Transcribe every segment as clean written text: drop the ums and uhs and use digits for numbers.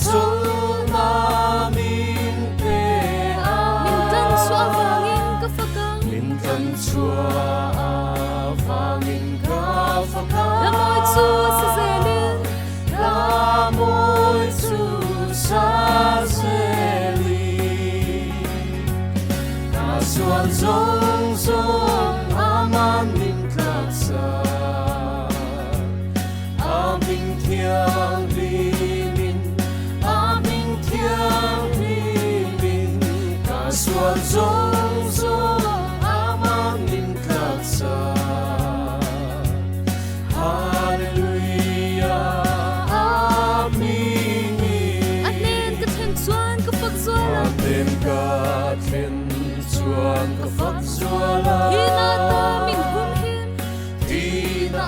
Chawlhna min pe a. Min tlan chhuah avangin ka fak ang. Min tlan chhuah avangin ka fak ang. Hla mawi chu sa zelin. Hla mawi chu sa zelin. Ka sual zawng zawng aman min tlaksak. A hming thianghlimin, a hming thianghlimin, ka sual zawng zawng aman min tlaksak. Hallelujah, Amen. A hnen ka thlen chuan ka fak zual a. A hnen ka thlen chuan ka fak zual a. Thihna ata min humhim. Thihna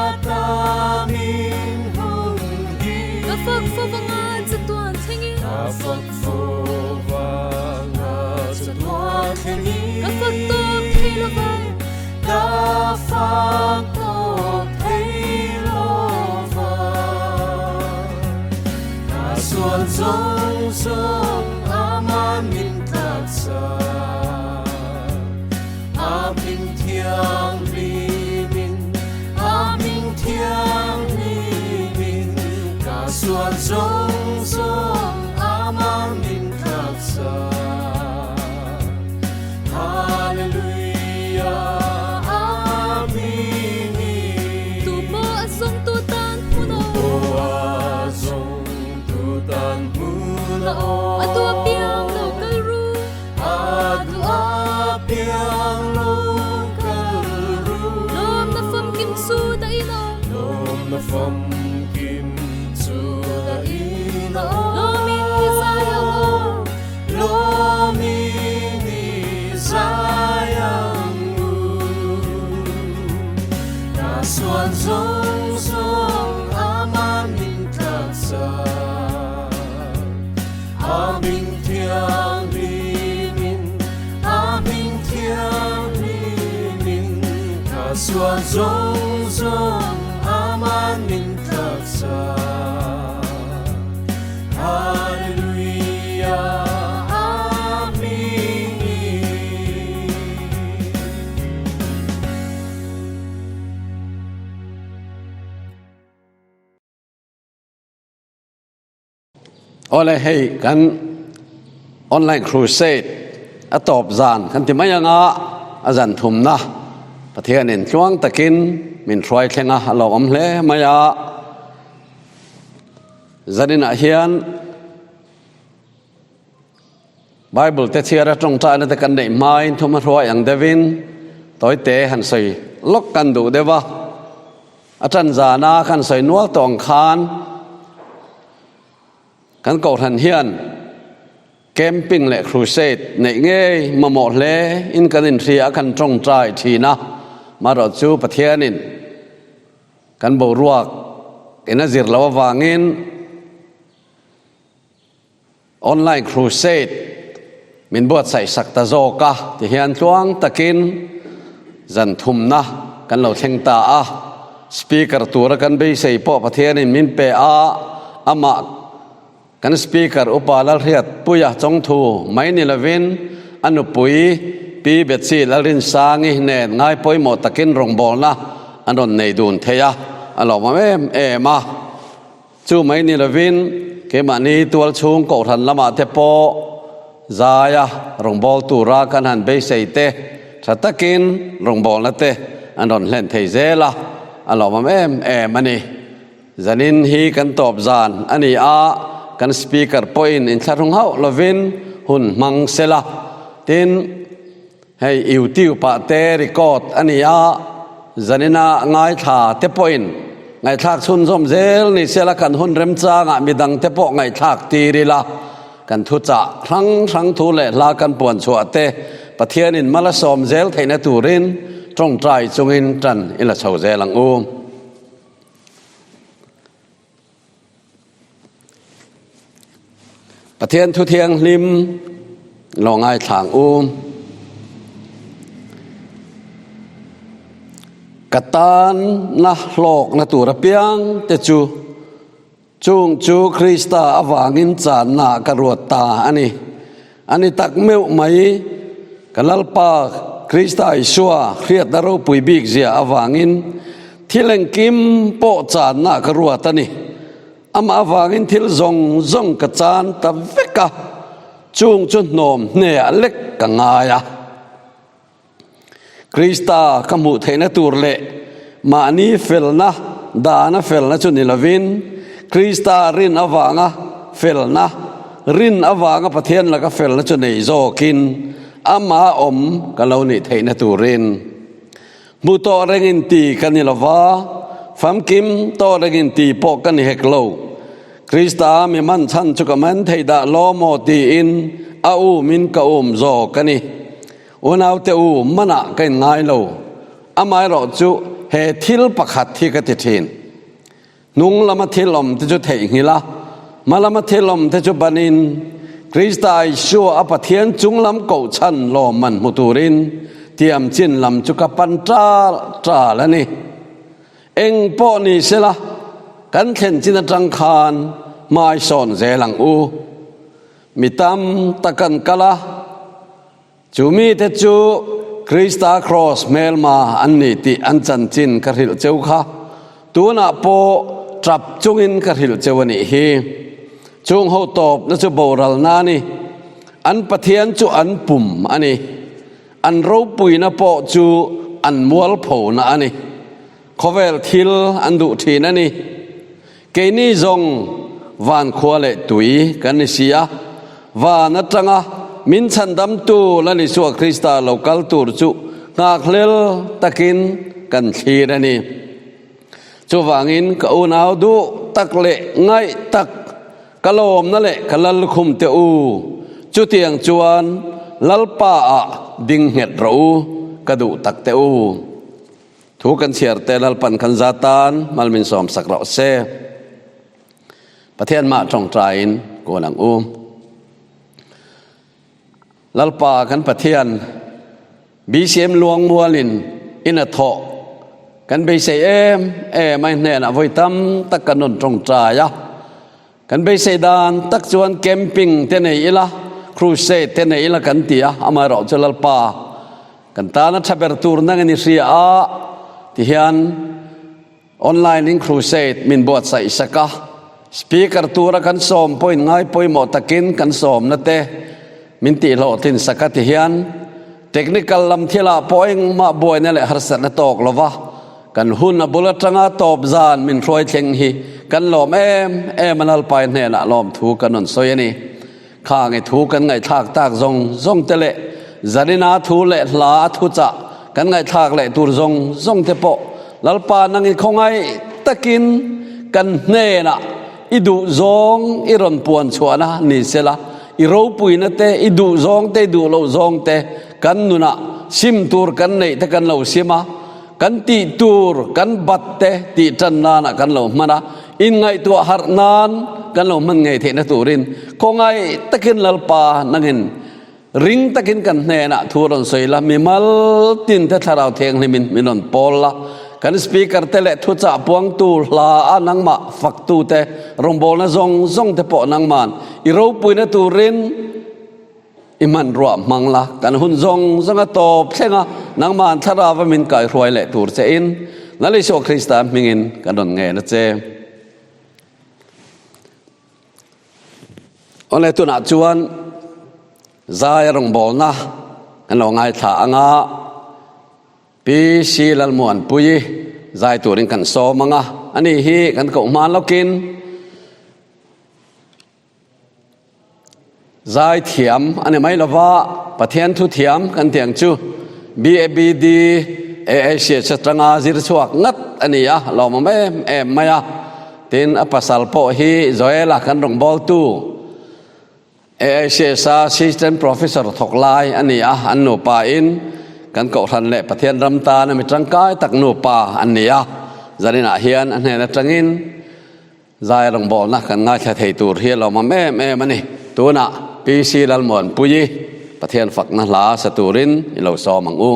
ata min humhim. Ka fak fo vanga chatuan thlengin. Ka fak fo vanga chatuan thlengin. Ka fak tawp thei lo vang. Ka fak tawp thei lo vang. Ka sual zawng zawng aman min tlaksak. A hming thianghlimin, a hming thianghlimin, ka sual zawng zawng aman min tlaksak. Hallelujah, Amen. Tu pawh a zawngtu tan hmun a awm. Tu pawh a zawngtu tan hmun a awm. A duh apiang lo kal ru. A duh apiang lo kal ru. Lawmna famkim chu dahin a awm. Lawmna famkim chu dahin a awm. Lawmin i zai ang u. Lawmin i zai ang u. Ka sual zawng zawng aman min tlaksak. A hming thianghlimin, a hming thianghlimin, ka sual zawng zawng aman min tlaksak. Hallelujah, Amen. Awle hei kan online crusade a tawp zan kan ti mai anga a zan thumna Pathianin tluang takin min hruai thleng a, a lawmawm hle mai a. Zaninah hian Bible te chhiar a tawngtaina te kan neih hmain thum a hruai ang deuhin tawite han sawi lawk kan duh deuh a. A ṭan zana kan sawi nual tawh ang khan kan kohhran hian camping leh crusade neih ngei mamawh hle in kan inhria a kan tawngtai thin a, marawh chu Pathianin kan boruak in a zir loh avangin Online crusade min buatsaih sak ta zawk a ti hian tluang takin zan thumna kan lo thleng ta a, speaker tura kan beisei pawh Pathianin min pe a, amah kan speaker Upa Lalhriatpuia chawngthu mai ni lovin a nupui Pi Betsy Lalrinsangi nen ngai pawimawh takin rawngbawlna an rawn nei dun thei a, a lawmawm em em a. Chu mai ni lovin keimahni tualchhung kohhran lamah te pawh zaia rawngbâwl tura kan han beisei te tha takin rawngbâwlna te an rawn hlen thei zel a, a lawmawm em em a ni. Zanin hi kan tawp zan a ni a, kan Speaker pawhin inthlahrung hauh lovin hun hmang sela. Tin, hei YouTube ah te record a ni a, zanina ngaithla te pawhin ngaihthlak chhunzawm zel ni sela kan hun remchangah midang te pawh ngaihthlak tir ila, kan thuchah hrang hrang thu leh hla kan puan chhuah te Pathianin mal a sawm zel theihna turin tawngtai chungin tan i la chho zel ang u. Pathian thu thianghlim lo ngaithla ang u. Ka tan na hlawkna tur apiang te chu. Chung chu Krista avangin channa ka ruat ta a ni. A ni tak meuh mai, ka Lalpa Krista Isua hriatna ropui bik zia avangin thil engkim pawh channa ka ruat a ni. Amah avangin thil zawng zawng ka chan ta vek a, chung chu hnawm hneah lek ka ngai a. Krista ka hmuh theihna tur leh mahni felna dana felna chu ni lovin, Krista rin avanga felna, rin avanga Pathian laka felna chu nei zawkin ama awm ka lo nih theihna turin. Hmu tawh rengin ti ka ni lova, famkim tawh rengin ti pawh ka ni hek lo. Krista mi man chhan chu ka man thei dah law maw tiin a umin ka um zawk a ni. Unaute u, manah ka inngai lo. Amaherawh chu he thil pakhat hi ka ti thin. Hnung lama thil awm te chu theihnghilh a, hma lama thil awm te chu banin Krista Isua a Pathian chung lam kohchhan lawmman hmu turin tiam chin lam chu ka pan ṭal ṭal a ni. Eng pawh ni sela, kan thlen chin aṭang khan hmai sawn zel ang u. Mi tam tak an kal a. Chu mite chu Krista Kraws hmelma an ni tih an chanchin ka hrilh cheu kha. Tunah pawh tap chungin ka hrilh cheu a nih hi. Chung ho tawpna chu boralna a ni. An Pathian chu an pum a ni. An ropuina pawh chu an mualphona a ni. Khawvel thil an duh thin a ni. Keini zawng van khua leh tui kan ni si a, van atanga min chhandamtu Lal Isua Krista lo kal tur chu nghakhlel takin kan thlir a ni. Chuvangin ka unau duh tak leh ngaih tak, ka lawmna leh ka lalkhum te u, chutiang chuan Lalpa ah ding nghet rawh u, ka duh tak te u. Thu kan chhiar te Lalpan kan za tan mal min sawm sak rawh se. Pathian mah tawngtaiin kawn ang u. Lalpa kan Pathian BCM Luangmualin in a thawh kan beisei em em ai hnenah vawi tam tak kan rawn tawngtai a. Kan beisei dan tak chuan camping te nei ila, crusade te nei ila kan ti a, amaherawh chu Lalpa kan tana tha ber tur nang in i hria a tihian online in crusade min buatsaih sak a, speaker tura kan sawm pawhin ngai pawimawh takin kan sawmna te min tihhlawhtlin sak a tihian technical lam thilah pawh engmah buaina leh harsatna tawk lova Kan hun a bul atanga tawp zan min hruai thleng hi kan lawm em em a Lalpai hnenah lawmthu kan rawn sawi a ni. Khang i thu kan ngaihthlak tak zawng zawng te leh Zarina thu leh hla a thuchah kan ngaihthlak leh tur zawng zawng te pawh Lalpa nang i khawngaih takin kan hnenah i duh zawng i rawn puan chhuahna ni sela i ropuina te i duh zawng te i duh loh zawng te kan nunah sim tur kan neih te kan lo sim a. Kan tih tur kan bat te tih tan nanah kan lo hman a, inngaihtuah harh nan kan lo hman ngei theihna turin khawngaih takin Lalpa nangin ring takin kan hnenah thu rawn sawi la, mimal tin te thlarau thianghlimin min rawn pawl la, kan speaker te leh thuchah puangtu hla a nangmah faktu te rawngbawlna zawng zawng te pawh nangman i ropuina turin I hmanruah hmang la, kan hun zawng zawng a tawp thleng a, nangmah an thlarau a min kaihruai leh tur che in Lal Isua Krista hmingin kan rawn ngen a che. Awle tunah chuan zai a rawngbawlna kan lo ngaithla anga PC Lalmuanpuii zai turin kan sawm anga, ani hi kan koh hman lawkin Zai thiam a ni mai lova, Pathian thu thiam kan tih ang chu BABD AACH atanga zir chhuak ngat a ni a, lawmawm em em mai a. Tin, a pasal pawh hi Joela kan rawngbawltu AACH a Assistant Professor thawk lai a ni a, an nupa in kan kohhran leh Pathian ram tana mi tangkai tak nupa an ni a, zaninah hian a hnen atangin Zai rawngbawlna kan ngaithla thei tur hi a lawmawm em em a ni. Tunah PC Lalmuanpuii Pathian fakna hla sa turin i lo sawm ang u.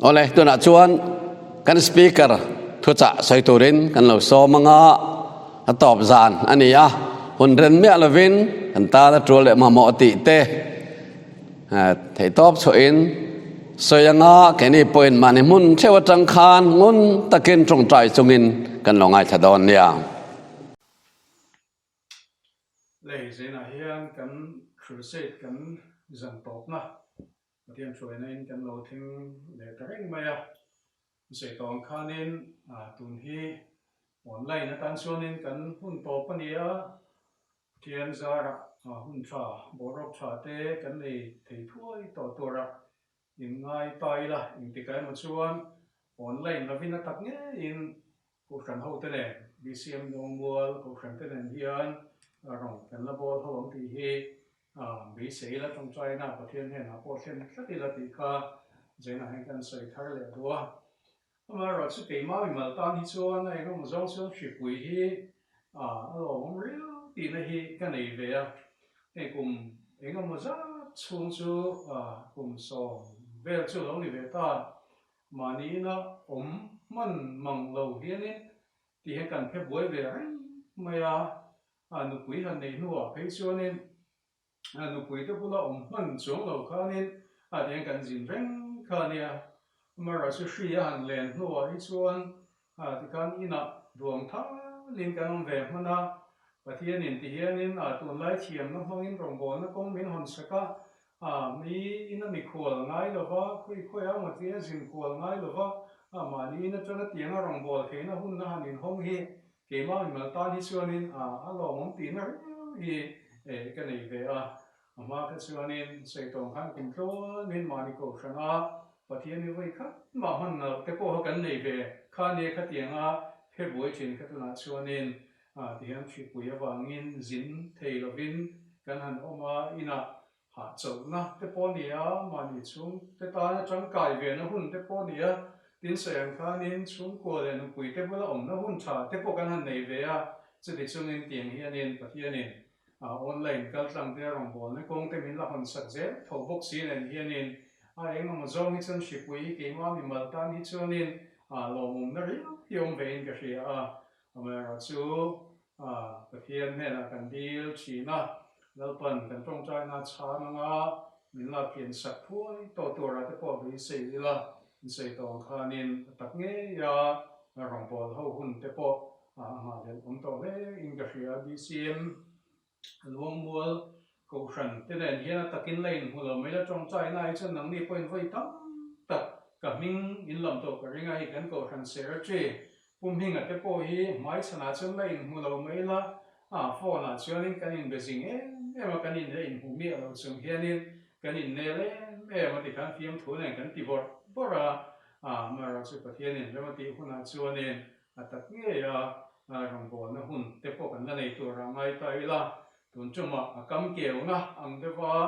Awle, tunah chuan kan speaker thuchah sawi turin kan lo sawm anga a tawp zan a ni a, hun ren miah lovin kan tan a tul leh mamawh tih te theihtawp chhuahin sawi anga keini pawhin mahni hmun theuh atang khan ngun takin tawngtai chungin kan lo ngaithla dawn nia. Lei zenah hian kan crusade kan zan tawpna Pathian hruaina in kan lo thleng leh ta reng mai a. Sawi tawh ang khanin tun hi online atan chuanin kan hun tawp a ni a, Pathian zarah hun tha, boruak tha te kan nei thei thuai tawh tura inngai ta ila engtikah emaw chuan online lovin a tak ngeiin Kohhran hote nen, BCM Dawngmual Kohhran te nen hian rawn kan la bawl ho ang tih hi beisei ila tawngtaina Pathian hnenah pawh thlen tlat ila tih kha Zainah hian kan sawi thar leh duh a. Amaherawh chu keimah mimal tan hi chuan a engemaw zawng chuan hripui hi a lawmawm riau tihna hi ka nei ve a. Hei kum engemaw zat chhung chu kum sawm vel chu lo ni ve ta. Mahni ina awm hman mang lo hianin ti hian kan phe buai ve reng mai a, a nupui han neih hnuah phei chuanin a nupui te bula awm hman chuang lo khanin a ti hian kan zin reng kha a nia. Amaherawhchu chu hri a han len hnuah hi chuan a tikhan inah duang thalin kan awm ve hman a, Pathianin ti hianin a tunlai thiamna hmangin rawngbawlna kawng min hawn sak a, A, mi in a mikhual ngai lo va, khawi khawi a maw tia zin kual ngai lo va, a mahni in atanga tianga rawngbâwl theihna hun a han inhawng hi keimah mimal tan hi chuanin a a lawmawm tihna riau hi eh ka nei ve a. A hma kha chuanin sawi tawng khan kum tluanin mahni kohhrana Pathian hi vawi khat mah hman nalh te pawh kha kan nei ve kha nia khatianga phe buai thin kha tunah chuanin a tihian hripui avangin zin thei lovin kan han awm a, inah Hahchawlhna te pawh a ni a, mahni chhungte tana tangkai vena hun te pawh a ni a, tin sawi ang khanin chhungkua leh nupui te bula awmna hun tha te pawh kan han nei ve a, chuti chungin tiang hianin Pathianin online kaltlang te rawngbawlna kawng te min la hawn sak zel tho bawk si nen hianin A eng emaw zawng hi chuan hripui hi keimah mimal tan hi chuanin lawmawmna riau hi awm vein ka hria a. Amaherawhchu Pathian hnenah kan dil thin a, Lalpan kan tawngtaina chhan anga min lak kian sak thuai tawh turah te pawh beisei ila, insawi tawh ang khanin a tak ngei a, rawngbâwl ho hun te pawh a nghahhlelh awm tawh hle in ka hria. BCM Luangmual Kohhran te nen hian a takin la inhmu lo mai la, tawngtaina hi chuan nangni pawhin vawi tam tak ka hming in lam tawh ka ring a, hei kan Kohhran Secretary Pu Hminga te pawh hi hmaichhanah chuan la inhmu lo mai la, a phone ah chuanin kan inbe zing em em a, kan in la inhmu miah lo chung hianin kan innel em em a tikhan fiamthu nen kan ti bawrh bawrh a, amaherawh chu Pathianin rem a tih hunah chuanin a tak ngei a, rawngbawlna hun te pawh kan la nei tur a ngai ta ila, tun tumah a kam keuna ang deuha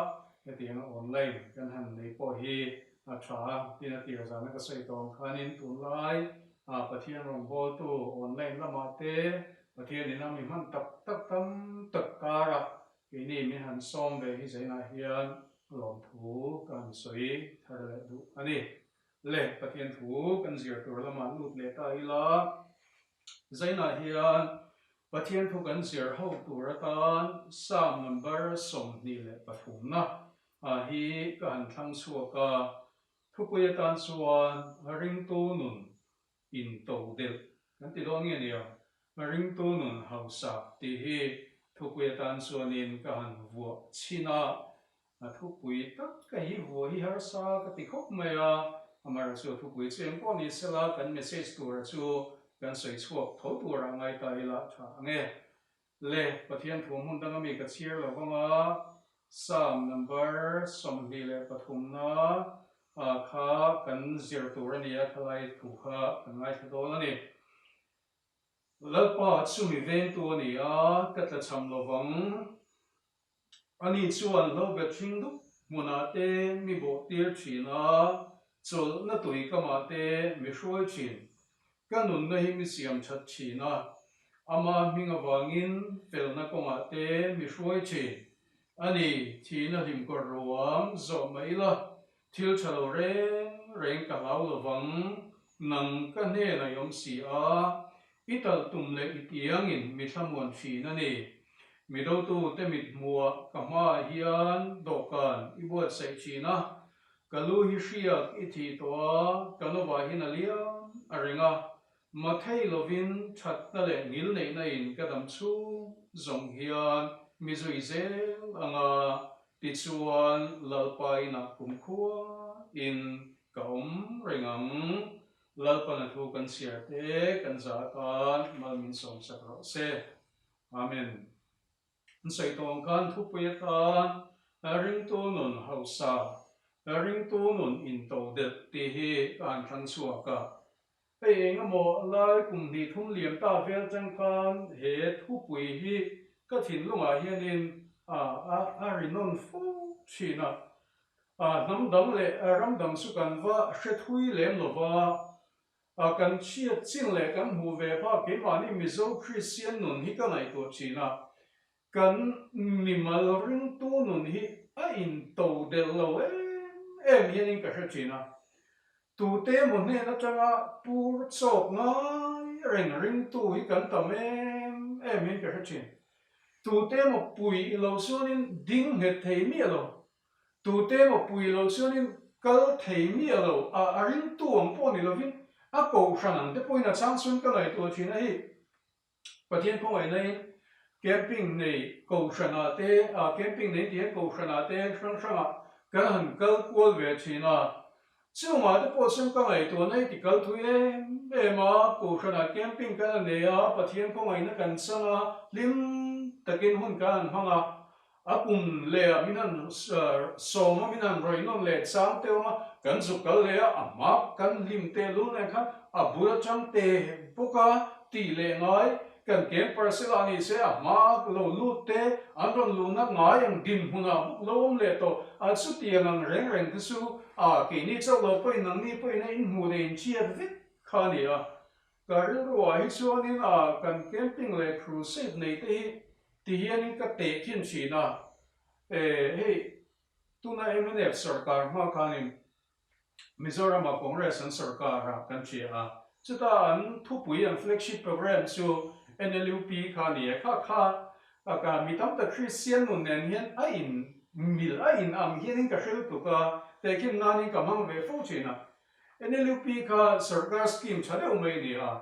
hetianga online kan han nei pawh hi a tha a, tin a tir zana ka sawi tawh ang khanin tunlai Pathian rawngbawltu online lamah te Pathian ina mi hman tak tak tam tak karah keini min han sawm ve hi zainah hian lawmthu ka han sawi thar leh duh a ni. Le, Pathian thu kan zir tur lamah lut leh ta ila, zainah hian Pathian thu kan zir ho tur atan Psalm number 23 na hi ka han thlang chhuak a, thupui atan chuan ringtu nun into delh kan ti dawn nge nia, ringtu nun hausa tih hi thupui atan chuanin ka han vuah chhin a, A thupui tak ka hi vuah hi harsa ka ti khawp mai a, amaherawh chu a thupui chu eng pawh ni sela kan message tura chu kan sawi chhuak tho turah ngai ta ila tha ang e. Le, Pathian thu hmun danga mi ka chhiar lo vang a, Psalm number 23 na kha kan zir tur a ni a, khalai thu kha kan ngaithla dawn a ni. Lalpa chu mi vengtu a ni a, ka tlachham lo vang. Ani chuan lo bet hring dup hmunah te mi bawh tir thin a, chawlhna tui kamah te mi hruai thin. Ka nunna hi mi siam that thin a, ama hming avangin felna kawngah te mi hruai thin. Ani, thihna hlimkawr ruam zawh mai ila, thil tha lo reng reng ka hlau lo vang, nang ka hnenah i awm si a, I talh tum leh i tiangin mi thlamuan thin a ni. Mi dotute mit hmuah ka hmaah hian dawhkan i buatsaih thin a, ka lu hi hriak i thih tawh a, ka novah hian a liam a reng a, ma thei lovin thatna leh ngil neihna in ka dam chhung zawng hian mi zui zel ang a, tichuan Lalpa inah kumkhua in ka awm reng ang. Lalpan a thu kan chhiar te kan za atan mal min sawm sak rawh se. Amen. An sawi tawng khan thupui atan ringtu nun hausa, ringtu nun into delh tih hi ka han thlang chhuak a. Hei eng emaw lai kum hnih thum liam ta vel chang khan he thupui hi ka thinlungah hianin a ri nawn fo thin a. Hnam dang leh ram dang chu kan va hre thui lem lo va, kan chhiat chin leh kan hmuh ve phak keimahni Mizo Kristian nun hi ka ngaihtuah thin a, kan mimal ringtu nun hi a into delh lo em em hianin ka hre thin a. Tute emaw hnen atanga pur chawk ngai reng ringtu hi kan tam em em hian ka hre thin. Tute emaw pui lo chuanin ding nghet thei miah lo. Tute emaw pui lo chuanin kal thei miah lo a, a ringtu ang pawh ni lovin a kohhran ang te pawhin a chang chuan ka ngaihtuah thin a hei Pathian khawngaihna in camping nei kohhranah te ah camping nei tih hian kohhranah te hrang hrangah kan han kal kual ve thin a, chungah te pawh chuan ka ngaihtuahna hi ti kal thui em em a, kohhranah camping kan han nei a, Pathian khawngaihna kan chang a, hlim takin hun kan han hmang a, A kum leh ah min han sawm a, min han rawih nawn leh chang te awm a, kan zuk kal leh a, a hma kan hlim teh lul nen khan a bul atang te bawk a tih leh ngai, kan camper se lah ni se a hma lo lut te an rawn luhna ngai ang dinhmunah bawk lo awm leh tawh a, chutiang ang reng reng te chu a keini chauh lo pawhin nangni pawhin a inhmuh leh inchhiat vek kha a ni a. Ka rilruah hi chuanin a kan camping leh crusade nei te hi ti hianin ka teh thin thin a, e hei tuna mnf sarkar hma khanin. Mizoram-ah Congress an sorkar a kan hria a, chuta an thupui an flagship programme chu NLUP kha a ni e. Kha kha ka mi tam tak Kristian nun nen hian a in mil a in ang hianin ka hre lutuk a, tehkhin nanin ka hmang ve fo thin a. NLUP kha sorkar scheme tha deuh mai a ni a,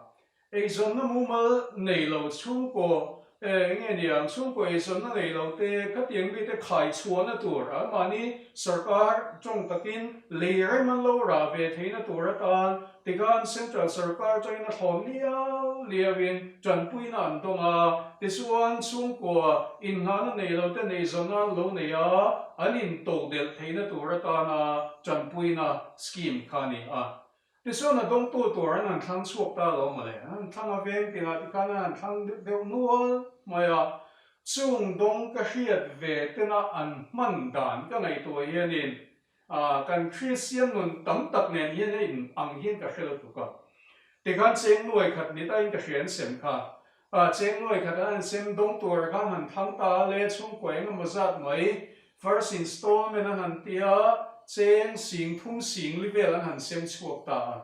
Eizawnna mumal nei lo chhungkaw enge niang chhungkaw eizawnna nei lo te khatiang mite khai chhuahna tur an mahni sorkar tawng takin lei rem an lo rah ve theihna tur atan tikhan central sorkar atangin a thlawn liau liauin tanpuina an dawng a, tichuan chhungkua innghahna nei lo te neizawnna an lo nei a, an intodelh theihna tur atana tanpuina scheme kha a ni a. Tichuan a dawngtu tur an han thlang chhuak ta lo mawle, an han thlang a veng tinah tikhan an han thlang deuh deuh nual mai a, chung dawng ka hriat ve tena an hman dan ka ngaihtuah hianin ah kan Kristian nun tam tak nen hian a in ang hian ka hre lutuk a. Tikhan cheng nuai khat ni tain ka hria an sem kha, ah cheng nuai khat an han sem dawng tur khan han thlang ta a le chhungkua engemaw zat mai First installment an han ti a, cheng sing thum sing li vel an han sem chhuak ta a.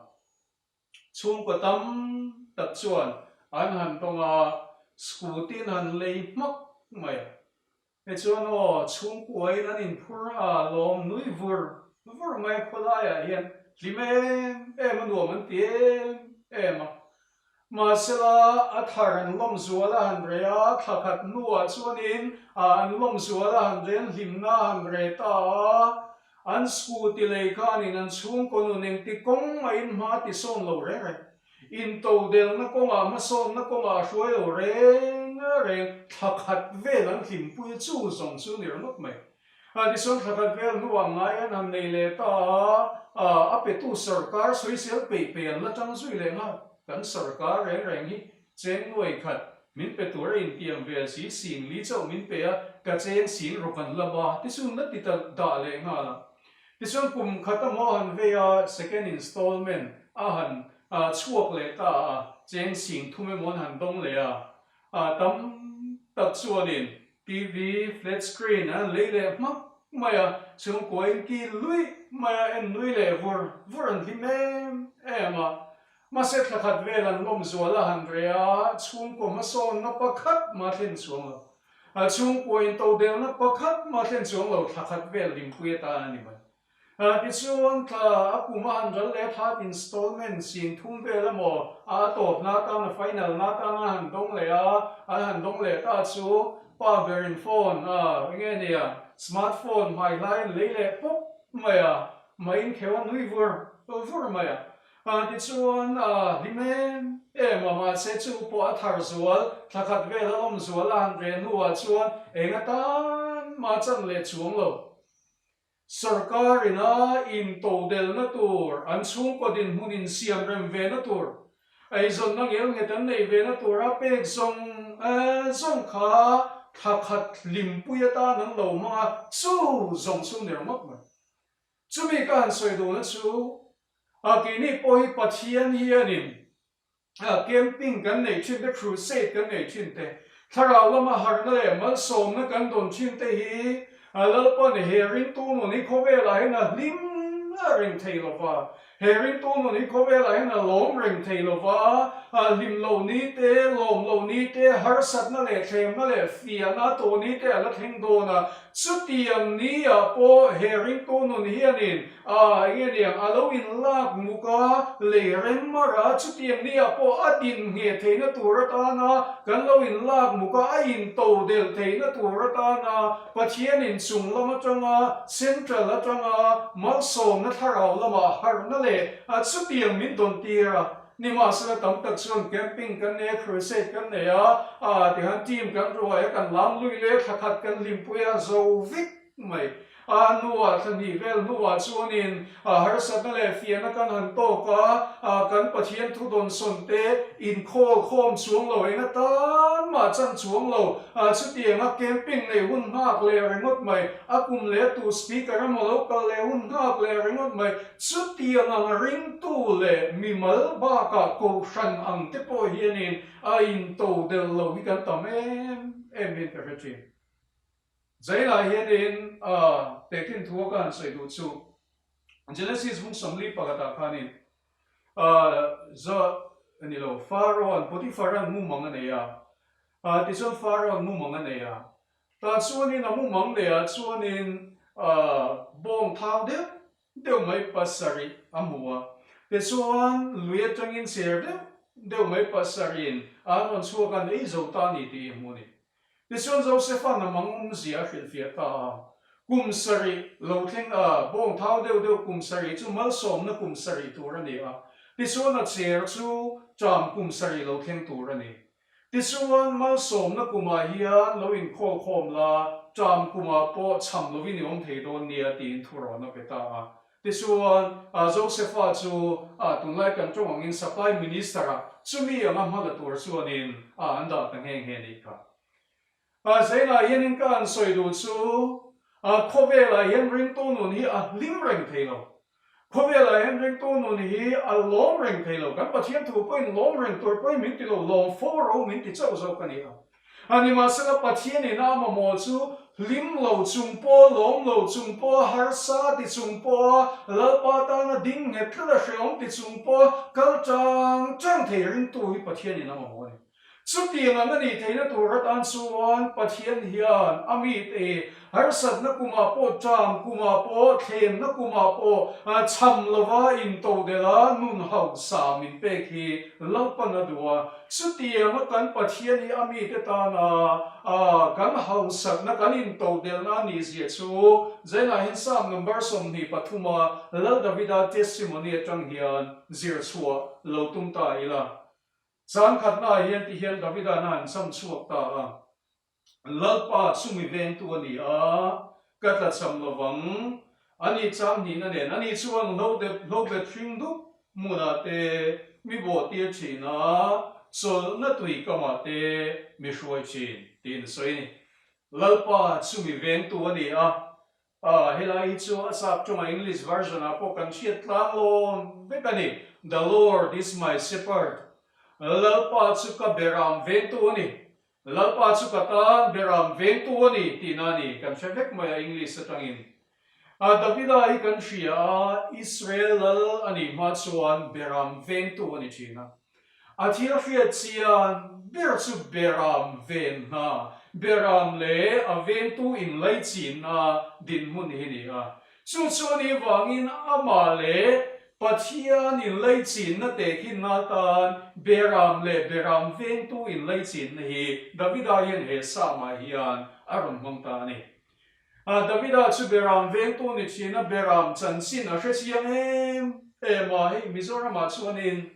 Chhungkaw tam tak chuan an han tawng a, scooty an han lei hmak mai a. Tichuan aw, chhungkuain an inphur a, lawm nui vur vur mai a khawlaiah hian hlim em em a nuam an ti em em a. Mahsela, a thar an lawm zual a han reh a, thla khat hnuah chuanin an lawm zual a han reh an hlimna a han reh ta a, an scooty lei khanin an chhungkaw nun engti kawng mahin hma ti sawn lo reng reng, intodelhna kawngah hmasawnna kawngah a hruai lo reng reng, thla khat vel an hlimpui chu zawng chu ni ringawt mai. Tichuan thla khat vel hnuah ngai an han nei leh ta a, a petu sorkar sawisel peih peih an la tang zui leh nghal. Kan sorkar reng reng hi cheng nuai khat min pe tur a intiam ve si, sing li chauh min pe a, ka cheng sing rawk an la ba tichuan la ti ta dah leh nghal a. Tichuan kum khat a maw han vei a, second installment a han chhuak leh ta a, cheng sing thum emaw an han dawng leh a, Tam tak chuanin TV flat screen an lei leh hmak mai a, chhungkua in kil luih mai a, en nui leh vur vur an hlim em em a. Mahse thla khat vel an lawm zual a han reh a, chhungkaw hmasawnna pakhat mah thlen chuang lo. Chhungkua intodelna pakhat mah thlen chuang lo thla khat vel hlimpui atan a ni mai. Tichuan, thla a kum a han ral leh third installment sin thum vel emaw a tawp na atana final na atana a han dawng leh a, an han dawng leh ta chu pa berin phone a enge nia smart phone hmai hlaiin lei leh pawp mai a, mah inkheu a nui vur vur mai a. Tichuan, a hlim em em a, mahse chu pawh a thar zual, thla khat vel a awm zual a han reh hnuah chuan eng atan mah chan leh chuang lo. Sorkar ina intodelna tur, an chhungkaw dinhmun insiam rem vena tur, eizawnna ngelnghet an neih vena tura pek zawng zawng kha thla khat hlimpui atan an lo hmang a, chu zawng chu ni ringawt mai. Chumi ka han sawi duhna chu, a keini pawh hi Pathian hianin Camping kan neih thin te, crusade kan neih thin te, thlarau lama harhna leh malsawmna kan dawn thin te hi Lalpan he ringtu nun hi khawvelah hian a hlim reng thei lo va, he ringtu nun hi khawvelah hian a lawm reng thei lo va, hlim lo ni te, lawm lo ni te, harsatna leh thlemna leh fiahna tawh ni te a la thleng dawn a, chutiang ni ah pawh he ringtu nun hianin A, enge niang, a lo inlak muk a, lei rem mar a, chutiang ni ah pawh a din ngheh theihna tur atana kan lo inlak muk a, a into delh theihna tur atana Pathian inchung lam atanga, central atanga malsawmna thlarau lamah harhna leh a chutiang min dawn tir a. Nimahsela tam tak chuan camping kan nei a, crusade kan nei a, a tihan team kan ruai a, kan lam lui leh thla khat kan hlimpui a, zo vek mai. A hnuah thla hnih vel hnuah chuanin harsatna leh fiahna kan han tawk a, kan Pathian thu dawnsawn te inkhawl khawm chuang lo, eng atan mah chan chuang lo, chutianga camping neih hun nghak leh ringawt mai, a kum leh tu speaker emaw lo kal leh hun nghak leh ringawt mai, chutiang ang ringtu leh mimal bakah kohhran ang te pawh hianin a intodelh lo hi kan tam em em hian ka hre thin. Zailah hianin tehkhin thu a ka han sawi duh chu. Genesis bung 40 pakhatah khanin za a ni lo, Pharaoh-a'n Potiphar-a'n mumang a nei a, tichuan Pharaoh-a'n mumang a nei a, tah chuanin a mumang neiah chuanin bawng thau deuh deuh mai pasarih a hmu a, tichuan lui atangin cher deuh deuh mai pasarihin an rawn chhuak a, an ei zo ta a ni tih i hmu a ni. Tichuan Josefa na mang awmzia a hrilhfiah ta a, Kum sarih lo thleng a, bawng thau deuh deuh kum sarih chu malsawmna kum sarih tur a ni a, tichuan a cher chu ṭam kum sarih lo thleng tur a ni. Tichuan malsawmna kumah hian lo inkhawl khawm la, ṭam kumah pawh cham lovin i awm thei dawn nia tiin thurawn a pe ta a. Tichuan Josefa chu tunlai kan ṭawng angin Supply Minister-ah chumi anga hma la tur chuanin an dah ta nghe nghe nih kha. Zainah hianin ka han sawi duh chu khawvelah hian ringtu nun hi a hlim reng thei lo. Khawvelah hian ringtu nun hi a lawm reng thei lo. Kan Pathian thu pawhin lawm reng tur pawhin min ti lo, lawm fo ro min ti chauh zawk a ni a. A nimahsela Pathianin a mamawh chu hlim lo chung pawh, lawm lo chung pawh, harsa ti chung pawh, Lalpa tana ding nghet tlat a hreawm ti chung pawh kal tang tang thei ringtu hi Pathianin a mamawh a ni. Chutiang ang a nih theihna tur atan chuan Pathian hian a mite harsatna kumah pawh, ṭam kumah pawh, thlemna kumah pawh cham lova intodelh a nun hausa min pek hi Lalpan a duh a. Chutianga kan Pathian hi a mite tana kan hausakna, kan intodelhna a nihzia chu Zainah hian Psalm number 23 a Lal Davida testimony atang hian zir chhuah lo tum ta ila. Chang khatnaah hian ti hian Davida'n a han cham chhuak ta a. Lalpa chu mi vengtu a ni a, ka tlachham lovang. A ni chang hnihna nen, ani chuan hlo dep hlo bet hring dup hmunah te mi bawhtir thin a, chawlhna tui kamah te mi hruai thin, tiin a sawi a ni. Lalpa chu mi vengtu a ni a, A, helai hi chu a sap tawnga English version ah pawh kan hriat tlang lawm vek a ni, The Lord is my shepherd, Lalpa chu ka beram vengtu a ni, Lalpa chu ka tan beram vengtu a ni tihna a ni, kan hre vek mai a English atangin. A, Davida hi kan hria a, Israel lal a nih hma chuan beram vengtu a ni thin a. A thil hriat chian ber chu beram ven hna, beram leh a vengtu inlaichinna dinhmun hi ni a. Chu chu a nih vangin amah leh Pathian inlaichinna tehkhinna atan beram leh beram vengtu inlaichinna hi Davida hian he Psalm-ah hian a rawn hmang ta a ni. Davida chu beram vengtu ni thin a, beram chanchin a hre chiang em em a, hei Mizoramah chuanin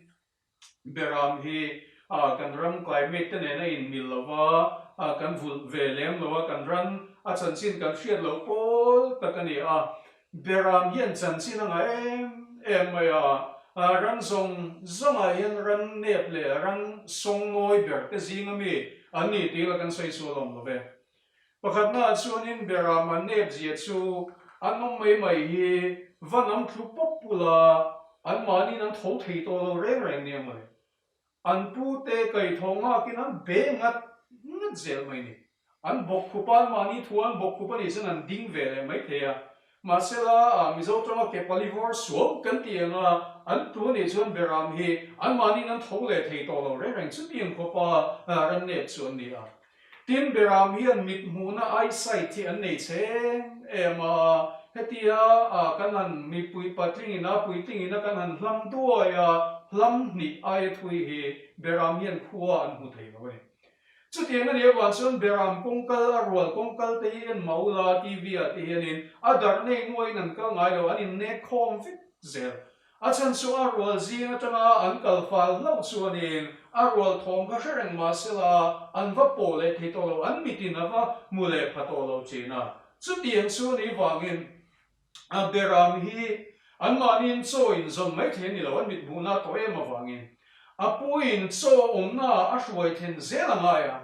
beram hi kan ram climate te nen a inmil lo va, kan vulh ve lem lo a, kan ran a chanchin kan hriat loh pawl tak a ni a, beram hian chanchin a ngah em em mai a, ran zawng zawngah hian ran nep leh ran sawngnawi ber te zinga mi an ni tih la kan sawi sual awm lo ve. Pakhatnaah chuanin beram an nep zia chu an awm mai mai hi va nam thlu pawp pula anmahniin an tho thei tawh lo reng reng nia mawle. An pute kaihthawh nghakin an be ngat ngat zel mai ni. An bawk khup a, anmahni thu an bawk khup a nih chuan an ding ve leh mai thei a. Mahsela, Mizo tawnga ke pali vawr suau kan tih anga an tu a nih chuan beram hi anmahniin an tho leh thei tawh lo reng reng chutiang khawpa ran nep chu an ni a. Tin, beram hian mit hmuhna eyesight hi an nei chhe em em a, hetia kan han mipui patling ina puitling ina kan han hlam duai a, hlam hnih aia thui hi beram hian khua an hmu thei lo a ni. Chutiang a nih avang chuan beram kawngkal, a rual kawngkal te hi en mah ula TV ah te hianin a darh nei nuaiin an kal ngai lo, an innek khawm vek zel. A chhan chu a rual zing atanga an kal fal hlauh chuanin a rual thawm kha hre reng mah sela an va pawh leh thei tawh lo, an mitin a va hmu leh pha tawh lo thin a. Chutiang chu a nih vangin a beram hi anmahniin chaw inzawn mai thei a ni lo, an mit hmuhna tawh em avangin a puin chaw awmnaah a hruai then zel a ngai a,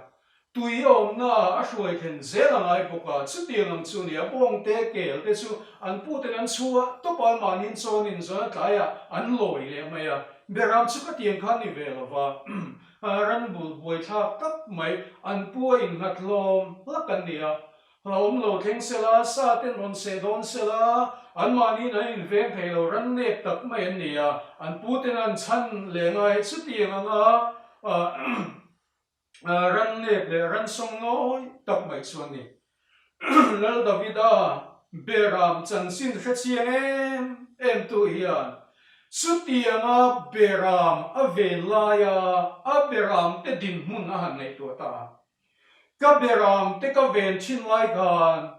Tui a awmna a hruai then zel a ngai bawk a, chutiang ang chu nia bawngte kel te chu an puten an chhuah tawp a, mahniin chawn in zawn a tlaiah an lawi leh mai a, beram chu ka tiang khan ni ve lo va, ran bul buaithlak tak mai an pu a innghat hlawm hlak an ni a, hlauhawm lo thleng sela, sa ten rawn seh dawn sela. Anmahniin an inveng thei lo, ran nep tak mai an ni a, an puten an chhan leh ngai chutiang anga ran nep leh ran sawng nawi tak mai chu an ni. Lal Davida beram chanchin hre chiang em em tu hian chutianga beram a ven laia a beram te dinhmun a han ngaihtuah ta a. Ka beram te ka ven thin lai khan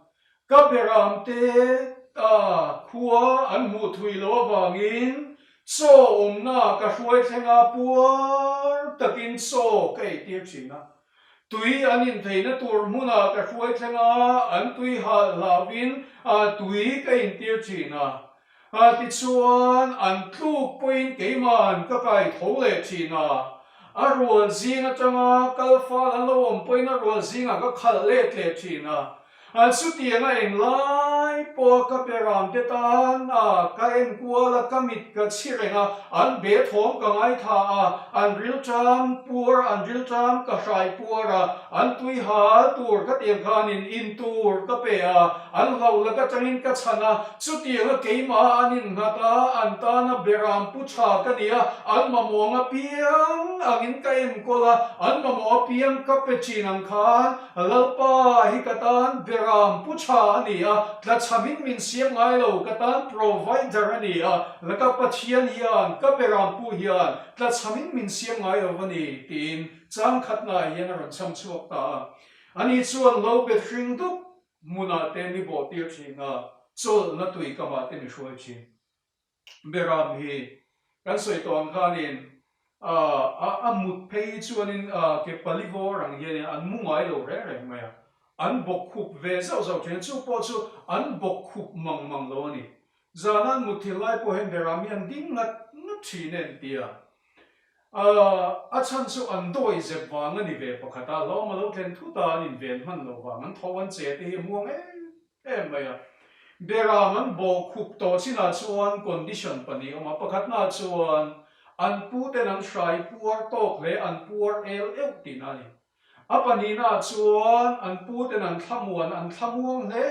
ka beram te khua an hmuh thui loh avangin chaw awmna ka hruai thleng a, puar takin chaw ka eitir thin a. Tui an intheihna tur hmunah ka hruai thleng a, an tui halh hlauhin tui ka intir thin a. Tichuan, an tluk pawhin keiman ka kai tho leh thin a. A rual zing atanga kal fal an lo awm pawhin a rual zingah ka khalh let leh thin a. Chutianga englai pawha ka beram te tan a ka enkual a, ka mit ka chhi reng a, an be thawm ka ngaithla a, an rilṭam puar, an rilṭam ka hrai puar a, an tui hal tur ka tiang khanin in tur ka pe a, an hlauh lak atangin ka chhan a, chutianga keimah an innghat a, an tana beram pu tha ka ni a, an mamawh ang apiang angin ka enkawl a, an mamawh apiang ka pe thin ang khan Lalpa hi ka tan beram pu tha a ni a, tlachhamin min siam ngai lo, ka tan provider a ni a, laka Pathian hian ka beram pu hian tlachhamin min siam ngai lo a ni tiin chang khatnaah hian a rawn chhang chhuak ta a. Ani chuan lo bet hring dup hmunah te mi bawh tir thin a, chawlhna tui kamah te mi hruai thin. Beram hi kan sawi tawh ang khanin a mut phei hi chuanin ke pali vawr ang hianin an mu ngai lo reng reng mai a, an bawk khup ve zauh zauh thin a, chu pawh chu an bawk khup mang mang lo a ni. Zana an mut thil lai pawh hian Beram hi an ding ngat ngat thin e an ti a, a chhan chu an dawi zep vang a ni ve pakhat a, hlawm a lo thlen thut a, an inven hman loh vang, an tho an che te hi a muang em em mai a. Beram an bawh khup tawh chinah chuan condition pahnih a awm a, pakhatnaah chuan an puten an hrai puar tawk hle, an puar el euh tihna a ni. A pahnihnaah chuan an puten an thlamuan, an thlamuang hle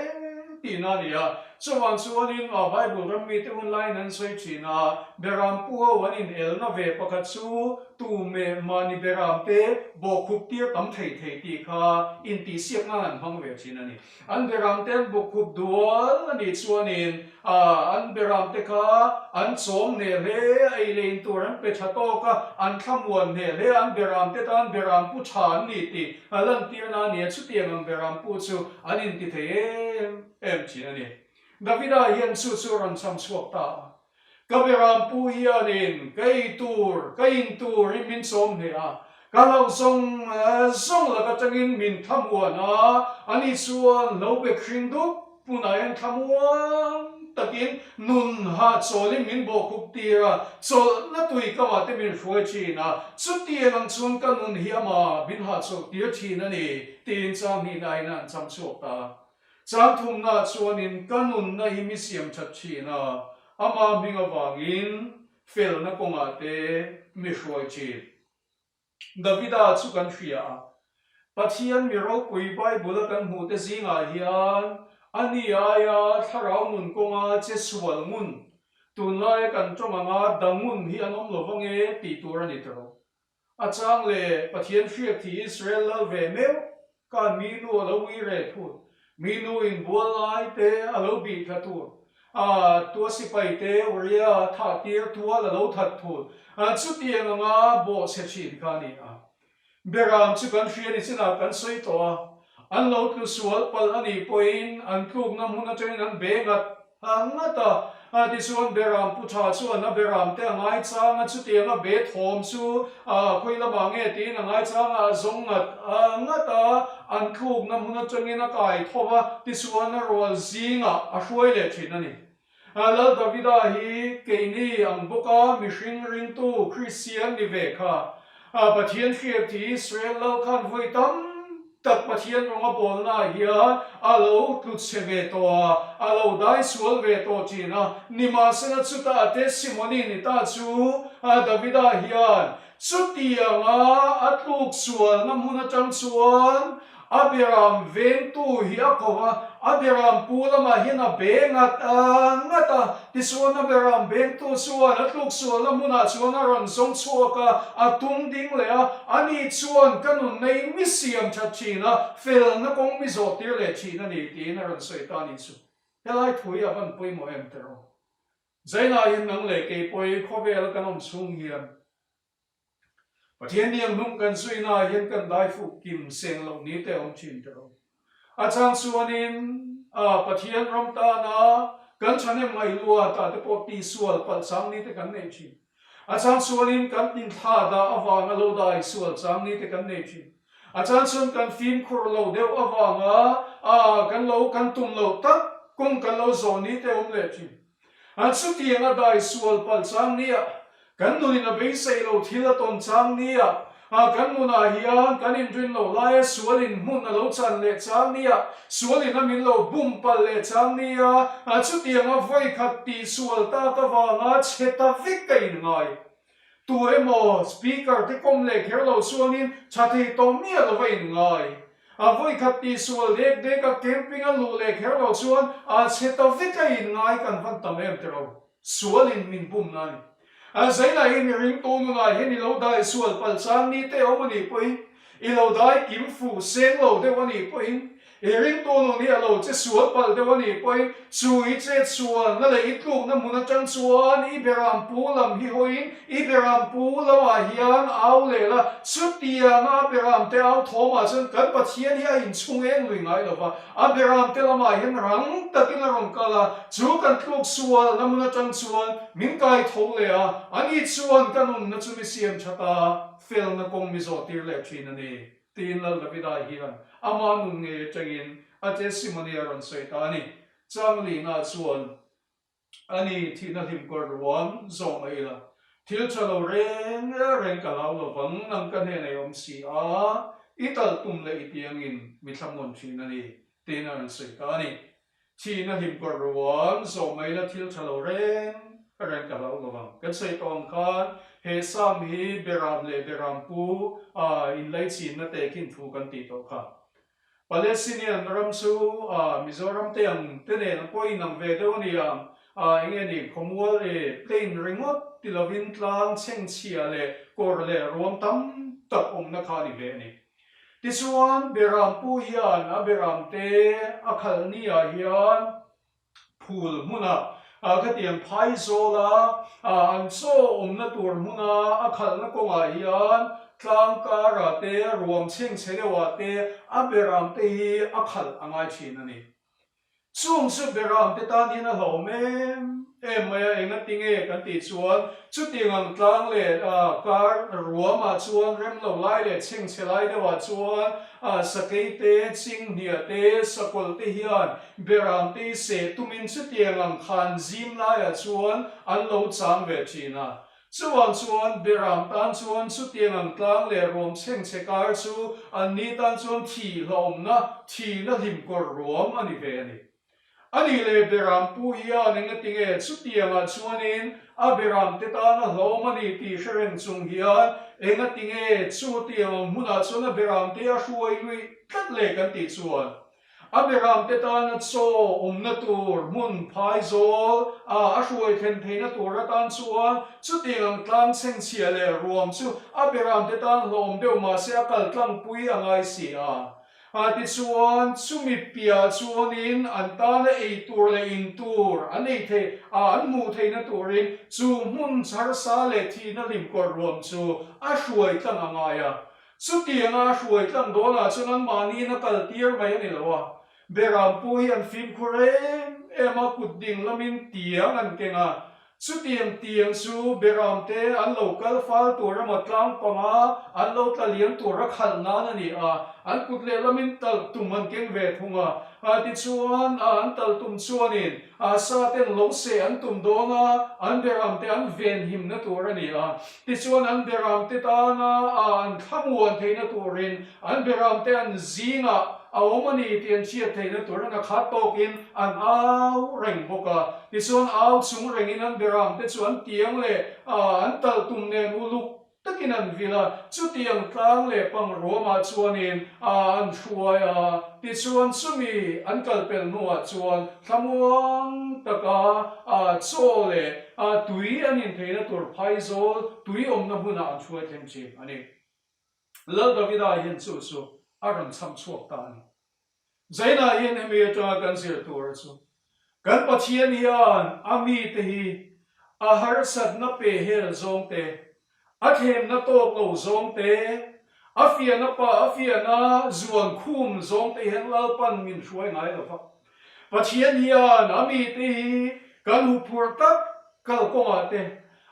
tihna a ni a. Chuvang chuanin Bible ram mite hun laiin an sawi thin a, Beram pu ho an inelna ve pakhat chu tu meh mahni beram te bawhkhup tir tam thei thei tih kha intihsiak nan an hmang ve thin a ni. An beram te an bawkkhup dual a nih chuanin an beram te kha an chawm hneh hle a, ei leh in tur an pe tha tawk a, an thlamuan hneh hle a, an beram te tan beram pu tha an ni tih a lantirna a ni a, chutiang ang beram pu chu an inti thei em em thin a ni. Davida hian chu chu a rawn cham chhuak ta a. Ka beram pu hianin ka ei tur, ka in tur in min chawm hneh a, ka hlauh zawng zawng lak atangin min thlamuan a, ani chuan lo be hring dup hmunah hian thlamuang takin nun hahchawlin min bawhkhup tir a, chawlhna tui kamah te min hruai thin a, chutiang ang chuan ka nun hi amah min hahchawlh tir thin a ni, tiin chang hnihna in a han cham chhuak ta a. Changthumna chuanin ka nunna hi mi siam that thin a, ama hming avangin felna kawngah te mi hruai thin. Davida chu kan hria a, Pathian mi ropui Bible-a kan hmuh te zingah hian ani aia thlarau nun kawnga che sual ngun, tunlaia kan tawng anga dangun hi an awm lo vange tih tur a ni ta lo. A chang leh Pathian hriak thi Israel lal ve meuh khan mi nu a lo ui re thur, mi nu in bual lai te a lo bih thla tur, a tua sipai te Uria thah tir tual a lo that thur, chutiang anga bawhchhe thin kha a ni a. Beram chu kan hria ni chinah kan sawi tawh a, an lo tlu sual palh a nih pawhin an tlukna hmun atangin an be ngat A ngat a, tichuan Beram pu tha chuan a Beram te a ngaichang a, chutiang a be thawm chu khawi lamah nge tiin a ngaichang a, a zawng ngat a ngat a, an tlukna hmun atangin a kai tho va, tichuan a rual zingah a hruai leh thin a ni. Lal Davida hi keini ang bawka mihring ringtu Kristian ni ve kha Pathian hriat hi Israel lal khan vawi tam tak Pathian rawng a bawlnaah hian a lo tlu chhe ve tawh a, a lo dai sual ve tawh thin a. Nimahsela chutah a testimony ni ta chu Davida hian chutianga a tluk sualna hmun atang chuan a beram vengtu hi a ko a. A beram pu lamah hian a be ngat ngat a, tichuan a beram bengtu chuan a tluksualna hmunah chuan a rawn zawng chhuak a, a tung ding leh a, ani chuan ka nun nei mi siam that thin a, felna kawng mi zawh tir leh thin a ni tiin a rawn sawi ta a nih chu. Helai thu hi a van pawimawh em teh rawh. Zainah hian nang leh kei pawh khawvela kan awm chhung hian Pathian niang hnung kan zuina ah hian kan dai fuh kim seng loh ni te a awm thin teh rawh. A chang chuanin a Pathian ram tana kan thahnem ngaihluat ah te pawh tihsual palh chang ni te kan nei thin. A chang chuanin kan inthla dah avanga lo dai sual chang ni te kan nei thin. A chang chuan kan fimkhur lo deuh avanga a kan lo kan tum loh tak kawng kan lo zawh ni te a awm leh thin. An chutiang a dai sual palh chang nia, kan nunin a beisei lo thil a tawn chang nia, a kan nunah hian kan inrin loh laia sualin hmun a lo chan leh chang nia, sualin a min lo bum palh leh chang nia, a chutiang a vawikhat tih sual tak avanga chhe ta vek a inngai. Tu emaw speaker te kawm leh kher lo chuanin tha thei tawh miah lo va inngai. A vawikhat tihsual dek dek a camping a luh leh kher lo chuan a chhe ta vek a inngai kan van tam em tiro. Sualin min bum na a ni. A zainah hi mihring tu nunah hian i lo dai sual palh chang ni te awm a nih pawhin i lo dai kim fuh seng lo deuh a nih pawhin I ringtu nun hi a lo che sual palh deuh a nih pawhin chu i chet sualna leh i tlukna hmun atang chuan i beram pu lam hi hawiin i beram pu lamah hian au leh la. Chutianga a beram te au thawmah chuan kan Pathian hi a inchhung eng lui ngai lo va, a beram te lamah hian rang takin a rawn kal a, chu kan tluk sualna hmun atang chuan min kai tho leh a, ani chuan ka nunna chu mi siam that a, felna kawng mi zawh tir leh thin a ni. Tiin Lal Davida hian ama nun ngei atangin a testimony a rawn sawi ta a ni. Changlina chuan, A ni, thihna hlim kawr ruam zawh mai ila, thil tha lo reng reng ka hlau lo vang, nang ka hnenah i awm si a, i talh tum leh i tiangin mi thlamuan thin a ni, tiin a rawn sawi ta a ni. Thihna hlim kawr ruam zawh mai la thil tha lo reng reng ka hlau lo vang. Kan sawi tawh ang khan he Psalm hi Beram leh Beram pu a inlaichinna tehkhin thu kan tih tawh kha. Palestinian ram chu a Mizoram te ang te nen pawh inang ve deuh a ni ang. A enge ni khawmual e plain ringawt ti lovin tlang chhengchhia leh kawr leh ruam tam tak awmna kha a ni ve a ni. Tichuan, Beram pu hian a beram te a khalh ni ah hian phul hmunah khatiang phaizawla an chaw awmna tur hmuna a khalhna kawngah hian tlang karah te, ruam chhengchhe deuhah te a beram te hi a khalh a ngai thin a ni. Chung chu Beram te tan hian a hlauhawm em em mai a, engati nge kan tih chuan chutiang ang tlang leh kar ruamah chuan rem lo lai leh chhengchhe lai deuhah chuan sakei te, chinghnia te, sakawlh te hian Beram te hi seh tumin chutiang ang khan zim laiah chuan an lo chang ve thin a. Chuvang chuan Beram tan chuan chutiang ang tlang leh ruam chhengchhe kar chu anni tan chuan thih hlauhawmna, thihna hlim kawr ruam a ni ve a ni. A nih leh Beram pu hian engatinge chutiangah chuanin a Beram te tan a hlauhawm a ni tih hre reng chung hian engatinge chutiang ang hmunah chuan a Beram te a hruai luih tlat le kan tih chuan A beramte tana chaw awmna tur hmun phaizawl a a hruai thlen theihna tur atan chuan chutiang ang tlang chhengchhia leh ruam chu a beramte tan hlawm deuh mahse a kal tlangpui a ngai si a. A tichuan chumi piah chuanin an tana ei tur leh in tur an ei theih a an hmuh theihna turin chu hmun harsa leh thihna limkawr ruam chu a hruai tlang a ngai a. Chutianga a hruai tlang dawnah chuan anmahniin a kal tir mai a ni lo a, Beram pu hi an fimkhur em em a, kut ding lamin tiang an keng a. Chutiang tiang chu Beram te an lo kal fal tur emaw tlang panga an lo tla liam tur a khalh nan a ni a, an kut lehlamin talh tum an keng ve thung a. Tichuan an talh tum chuanin sa ten lo seh an tum dawn a, an Beram te an venhimna tur a ni a. Tichuan an beramte tana an thlamuan theihna turin an beramte an zingah a awm a ni tih an hriat theihna turin a khat tawkin an au reng bawk a. Tichuan au chung rengin an beramte chu an tiang leh an talh tum nen uluk takin. takin an vil a, chutiang tlang leh pang ruamah chuanin a an hruai a. Tichuan chumi an kal pel hnuah chuan thlamuang taka a chaw leh a tui an intheihna tur phaizawl tui awmna hmunah an hruai thleng thin a ni. Lal Davida hian chu chu a rawn chham chhuak ta a ni. Zainah hian hemi atanga kan zir tur chu kan Pathian hian a mite hi a harsatna pe hel zawng te, a thlemna tawk lo zawng te, a fiahna pa a fiahna zuan khum zawng te hian Lalpan min hruai ngai lo va. Pathian hian a mite hi kan huphurh tak kalkawngah te,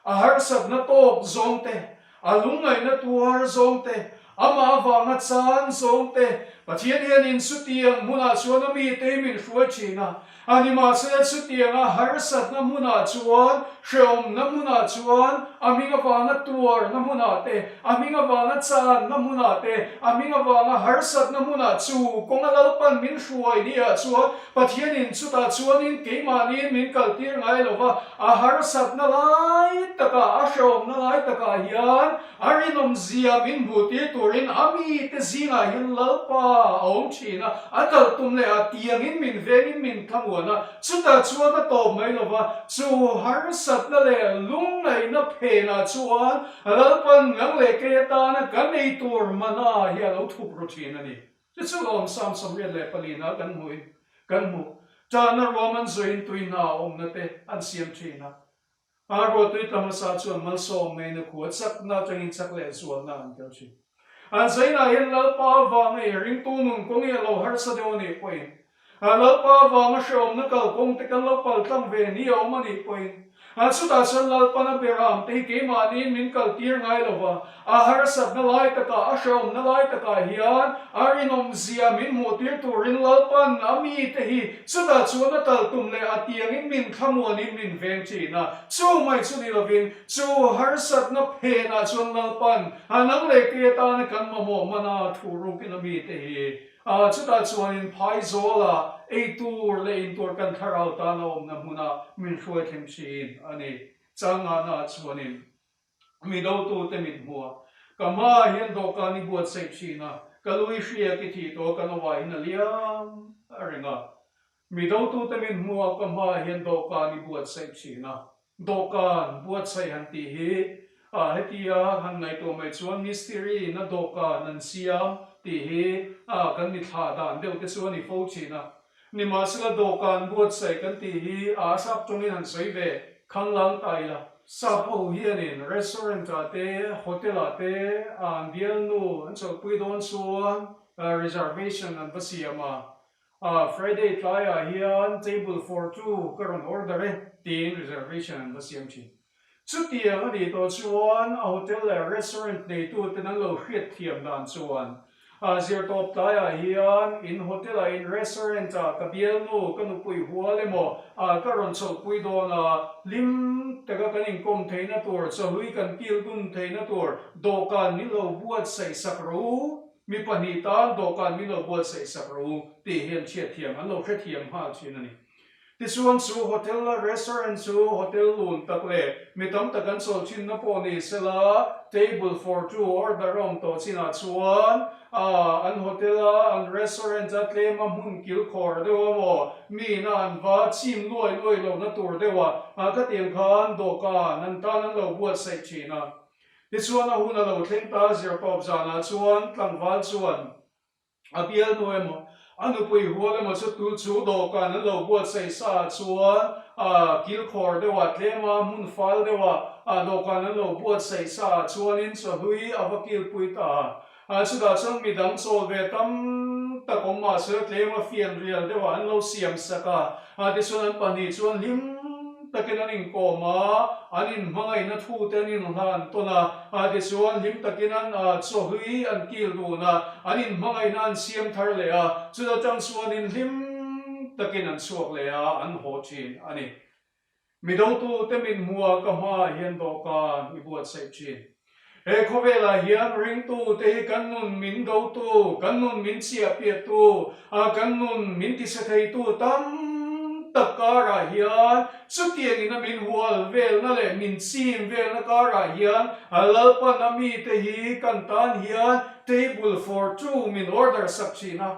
a harsatna tawk zawng te, a lungngaihna tuar zawng te, amah avanga chan zawng te, Pathian hianin chutiang hmunah chuan a mite hi min hruai thin a. A nimahsela chutianga harsatna hmunah chuan, hrehawmna hmunah chuan, a hming avanga tuarna hmunah te, a hming avanga channa hmunah te, a hming avanga harsatna hmunah chu kawnga Lalpan min hruai ni-ah chuan Pathianin chutah chuanin keimahniin min kaltir ngai lo va, a harsatna lai takah, a hrehawmna lai takah hian a rinawmzia min hmuhtir turin a mite zingah hian Lalpa a awm thin a, a kal tum leh a tiangin min vengin min thlamuan a, chutah chuan a tawp mai lo va, chu harsatna leh lungngaihna phenah chuan Lalpan ngang leh kei atana kan ei tur mana hi a lo thup ru thin a ni. Chu chu lawm Psalm 74 ah kan hmuhin kan hmuh. Ṭahna ruam an zuiin tui hna a awmna te an siam ṭhin a. A ruahtui tla hmasa chuan malsawm ngaina khua chakna aṭangin chak leh zualna an tel ṭhin. An zainah hian Lalpa avanga i ringtu nun kawng hi a lo harsa deuh a nih pawhin, Lalpa avanga hrehawmna kalkawng te kan lo paltlang ve ni a awm a nih pawhin, Chutah chuan Lalpan a beram te hi keimahniin min kaltir ngai lo va, a harsatna lai takah, a hrehawmna lai takah hian a rinawmzia min hmuhtir turin Lalpan a mite hi chutah chuan a kal tum leh a tiangin min thlamuanin min veng thin a. Chu mai chu ni lovin, chu harsatna phenah chuan Lalpan a nang leh kei atana kan mamawh mana thu rukin a mite hi a chutah chuanin phaizawla ei tur leh in tur kan thlarau tan a awmna hmunah min hruai thleng thin a ni. Changana chuanin. Mi dotute mit hmu a, ka hmaah hian dawhkan i buatsaih thin a, ka lui hriak i thih tawh ka nawaihin a liam a reng a. Mi dotute mit hmu a, ka hmaah hian dawhkan i buatsaih thin a. Dawhkan buatsaih han tih hi a hetia han ngaihtuah mai chuan mistiri in a dawhkan an siam tih hi a kan mithlah dan deuh te chu a ni fo thin a. Nimahsela dawhkan buatsaih kan tih hi a sap tawngin han sawi ve khanglang ta ila. Sap ho hianin restaurant ah te, hotel ah te an bialnu an chawlhpui dawn chuan reservation an va siam a, Friday tlaiah hian table for two ka rawn order e tiin reservation an va siam thin. Chutiang a nih tawh chuan a hotel leh restaurant neituten an lo hriatthiam dan chuan zirtawp tlaiah hian in hotel-ah in restaurant-ah ka bialnu ka nupui hual emaw ka rawn chawlhpui dawn a, hlim taka kan inkawm theihna tur, chawhlui kan kilgun theihna tur dawhkan min lo buatsaih sak rawh u, mi pahnih tan dawhkan min lo buatsaih sak rawh u tih hian hriatthiam an lo hrethiam nghal thin a ni. Tichuan chu hotel la restaurant chu hotel lun tak leh mi tam tak an chawl thinna pawh ni sela table for two order a awm tawh chinah chuan ah an hotel a an restaurant a tlem a hmun kil khawr deuh a maw mi ina an va chim luai luai lohna tur deuh a ah khatiang khan dawhkan an tan an lo buatsaih thin a. Tichuan a hun a lo thleng ta zirtawp zanah chuan tlangval chuan A bialnu emaw, a nupui hual emaw chu tu chu dawhkan an lo buatsaih sa ah chuan a kilkhawr deuh ah tlem a, hmun fal deuh ah a dawhkan an lo buatsaih sa ah chuanin chawhlui a va kilpui ta a. A chutah chuan midang chawl ve tam tak awm mahse tlem a fian rial deuh ah an lo siam sak a. A tichuan an pahnih chuan hlim takin an inkawm a, an inhmangaihna thute an inhlan tawn a, a tichuan hlim takin an chawhlui an kil dun a, an inhmangaihna an siam thar leh a, chuta tang chuanin hlim takin an chhuak leh a, an haw thin a ni. Mi dotute min hmuha ka hmaah hian dawhkan i buatsaih thin. He khawvelah hian ringtute hi kan nun min dotu, kan nun min chiahpiahtu, kan nun min tise theitu tam tak karah hian chutiang ina min hual velna leh min chim velna karah hian Lalpan a mite hi kan tan hian table for two min order sak thin a.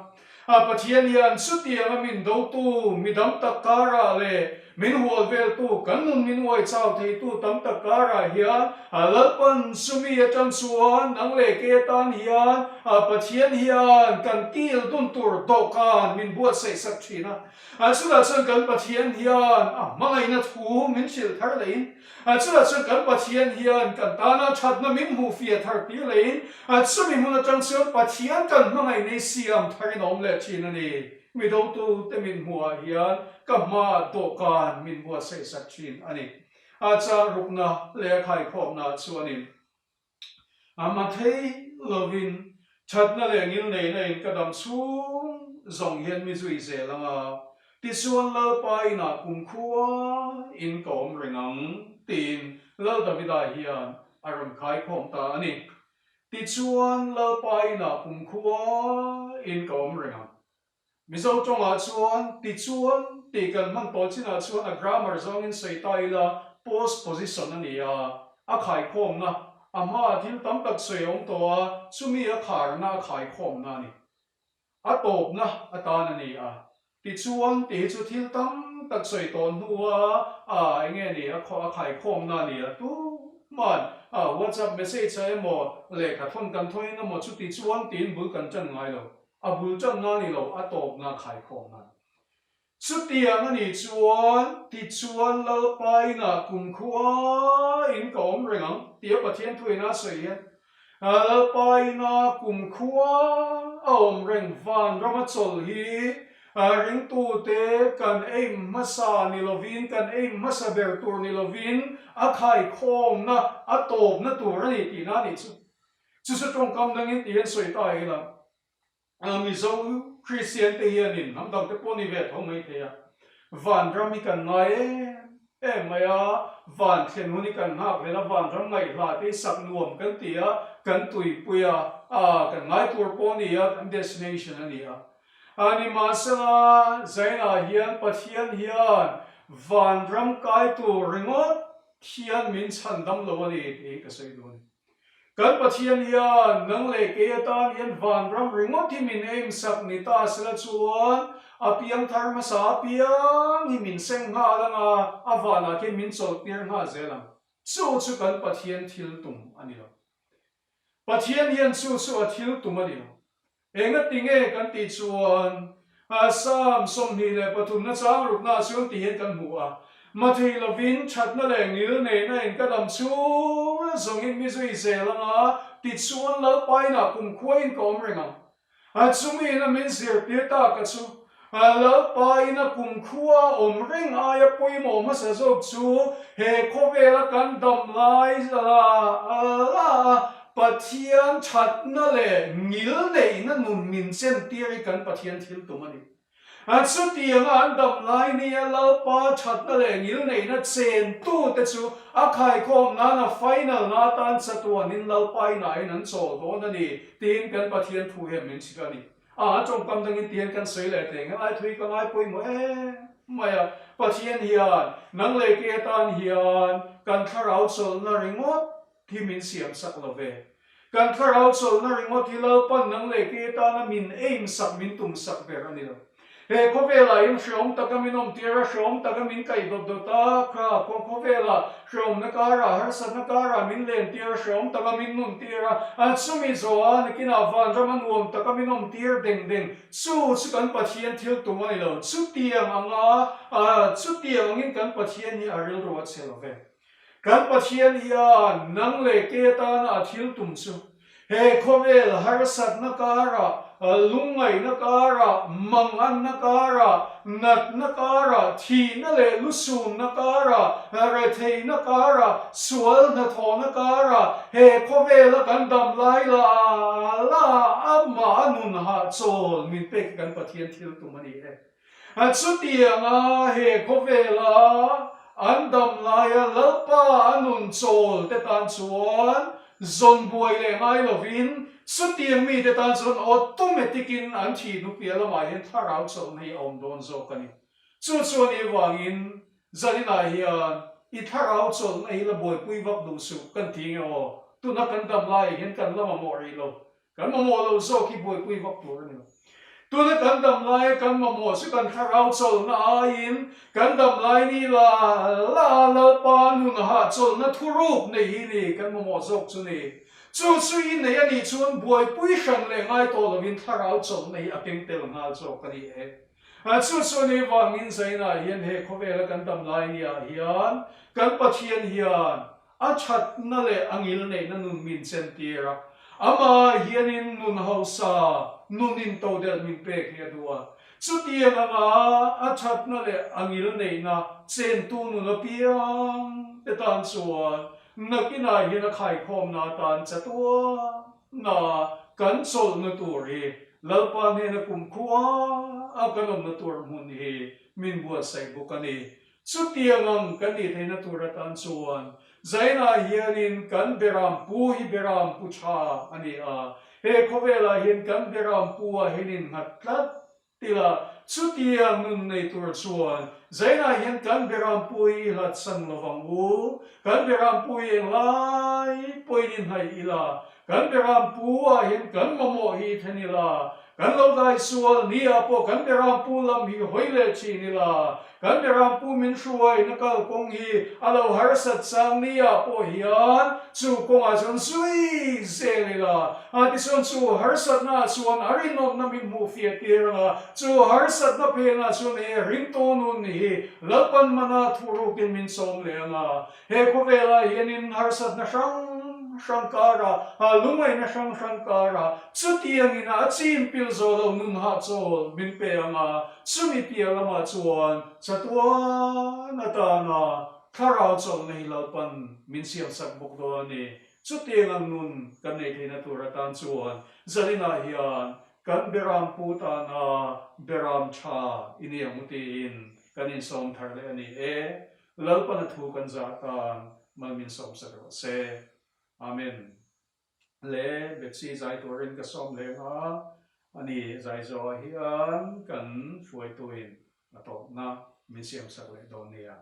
A Pathian hian chutiang a min dotu mi dam tak karah leh min hual veltu kan nun min uai chau theitu tam tak karah hian a Lalpan chumi atang chuan nang leh kei atan hian a Pathian hian kan kil dun tur dawhkan min buatsaih sak thin a. A chutah chuan kan Pathian hian a hmangaihna thu min hrilh thar lehin A chutah chuan kan Pathian hian kan tana thatna min hmuh fiah thar tir lehin a chumi hmun atang chuan Pathian kan hmangaih nei siam tharin a awm leh thin a ni. Mi dotute min hmuhah hian ka hmaah dawhkan min buatsaih sak thin a ni. A chang rukna leh a khaikhawmna chuanin A mathei lovin thatna leh ngilneihna in ka dam chhung zawng hian mi zui zel ang a, tichuan Lalpa inah kumkhua in ka awm reng ang, tiin Lal Davida hian a rawn khaikhawm ta a ni. Tichuan Lalpa inah kumkhua in ka awm reng ang. Mizo tawngah chuan tichuan tih kan hman tawh chinah chuan a grammar zawngin sawi ta ila post position a ni a, a khaikhawmna, a hmaah thil tam tak sawi a awm tawh a, chumi a kharna a khaikhawmna a ni. A tawpna atan a ni a. Tichuan tih hi chu thil tam tak sawi tawh hnua a enge ni a a khaikhawmna a ni a, tuman a WhatsApp message ah emaw lehkha thawn kan thawn in emaw chu tichuan tiin bul kan tan ngai lo. A bul tanna ni lo, a tawpna khaikhawmna. Chutiang a nih chuan, tichuan Lalpa inah kumkhua in ka awm reng ang, tia Pathian thuin a sawi hian, Lalpa inah kumkhua a awm reng vanrama chawl hi ringtute kan ei hmasa ni lovin, kan ei hmasa ber tur ni lovin a khaikhawmna, a tawpna tur a ni tihna a nih chu. Chu chu tawngkam dangin ti hian sawi ta ila, Mizo Kristian te hianin hnam dang te pawh ni ve tho mai thei a, vanram hi kan ngai em em mai a, van thlen hun hi kan nghak hlel a, vanram ngaihhla te hi sak nuam kan ti a, kan tuipui a, kan ngai tur pawh a ni a, kan destination a ni a. Nimahsela, Zainah hian Pathian hian vanram kai tur ringawt hian min chhandam lo a ni tih hi ka sawi duh a ni. Kan Pathian hian nang leh kei atan hian vanram ringawt hi min aim sak ni ta sela chuan a piangthar hmasa apiang hi min seng nghal ang a, a vanah khian min chawlhtir nghal zel ang. Chu chu kan Pathian thil tum a ni lo. Pathian hian chu chu a thil tum a ni lo. Engati nge kan tih chuan Psalm 23 na chang rukna chuan ti hian kan hmu a, Mathei lovin thatna leh ngil neihna in ka dam chhung zawngin mi zui zel ang a, tichuan Lalpainah kumkhuain ka awm reng ang. Chumi in a min zirtir tak a chu, Lalpain a kumkhua awm reng aia pawimawh hmasa zawk chu he khawvela kan dam lai la a Pathian thatna leh ngil neihna nun min chentir hi kan Pathian thil tum a ni. Chutianga an dam lai nia Lalpa thatna leh ngil neihna chentute chu a khaikhawm nan a final na atan chatuanin Lalpa inahin an chawl dawn a ni tiin kan Pathian thu hian min chhilh a ni. A tawngkam dangin tihian kan sawi leh teh ngai thui ka ngai pawimawh em mai a, Pathian hian nang leh kei atan hian kan thlarau chawlhna ringawt hi min siam sak lo ve. Kan thlarau chawlhna ringawt hi Lalpan nang leh kei atana min aim sak min tum sak ber a ni lo. He khawvelah hian hreawm taka min awmtir a, hreawm taka min kaih dawt dawt a, kha khawvelah hreawmna karah, harsatna karah min lentir a, hreawm taka min nuntir a, a chumi zawha nakinah vanram a nuam taka min awmtir deng deng, chu chu kan Pathian thil tum a ni lo. Chutiang anga, chutiang angin kan Pathian hi a rilru a che lo ve. Kan Pathian hian nang leh kei atana a thil tum chu he khawvel harsatna karah, lungngaihna karah, manganna karah, natna karah, thihna leh lusunna karah, retheihna karah, sual hnathawhna karah, he khawvela kan dam lai la la amah a nun hahchawl min pek hi kan Pathian thil tum a ni e. A chutianga he khawvela an dam laia Lalpa a nun chawl te tan chuan zawn buai leh ngai lovin chutiang mite tan chuan automatic in an thih hnu piah lamah hian thlarau chawlhna hi a awm dawn zawk a ni. Chu chu a nih avangin zaninah hian i thlarau chawlhna hi la buaipui vak duh suh kan ti nge aw, tuna kan dam laiah hian kan la mamawh rih lo. Kan mamawh lo zawk hi buaipui vak tur a ni lo. Tuna kan dam laia kan mamawh chu kan thlarau chawlhna aiin kan dam lai ni la la Lalpa nun hahchawlhna thuruk nei hi ni kan mamawh zawk chu ni. Chu chu i nei a nih chuan buaipui hran leh ngai tawh lovin thlarau chawlhna hi a keng tel nghal zawk a ni e. Chu chu a nih vangin Zainah hian he khawvela kan dam lai niah hian kan Pathian hian a thatna leh a ngilneihna nun min chentir a, amah hianin nun hausa, nun intodelh min pek hi a duh a. Chutiang anga a thatna leh a ngilneihna chentu nun apiang te tan chuan Nakinah hian a khaikhawmna atan chatuahna kan chawlhna tur hi Lalpa hnena kumkhua a kan awmna tur hmun hi min buatsaih bawk a ni. Chutiang ang kan nih theihna tur atan chuan Zainah hianin kan Beram Pu hi Beram Pu tha a ni a, he khawvelah hian kan Beram Pu ah hian innghat tlat Tila, chutiang nun nei tur chuan Zainah hian kan Berampui i hlatsan lo vang u, kan Berampui englai pawhin i hnaih ila, kan Berampu ah hian kan mamawh hi i then ila, kan lo dai sual ni ah pawh kan Berampu lam hi hawi leh thin ila, kan Berampu min hruaina kalkawng hi a lo harsat chang ni ah pawh hian chu kawngah chuan zui zel ila, a tichuan chu harsatna ah chuan a rinawmna min hmuh fiah tir ang a, chu harsatna phenah chuan he ringtu nun hi Lalpan mana thurukin min sawm leh ang a, he khawvelah hianin harsatna hrang hrang karah, lungaihna hrang hrang karah chutiangin a chim pil zawh lo nun hahchawl min pe ang a, chumi piah lamah chuan chatuan atana thlarau chawlhna hi Lalpan min siamsak bawk dawn a ni. Chutiang ang nun kan neih theihna tur atan chuan zaninah hian kan Beram pu tana Beram tha i ni ang u tiin kan insawm thar leh a ni e. Lalpana thu kan zah tan mal min sawmsak rawh se. Amen. Le Betsy zai turin ka sawm leng a, ani zai zawhah hian kan hruaituin a tawpna min siamsak leh dawn nia.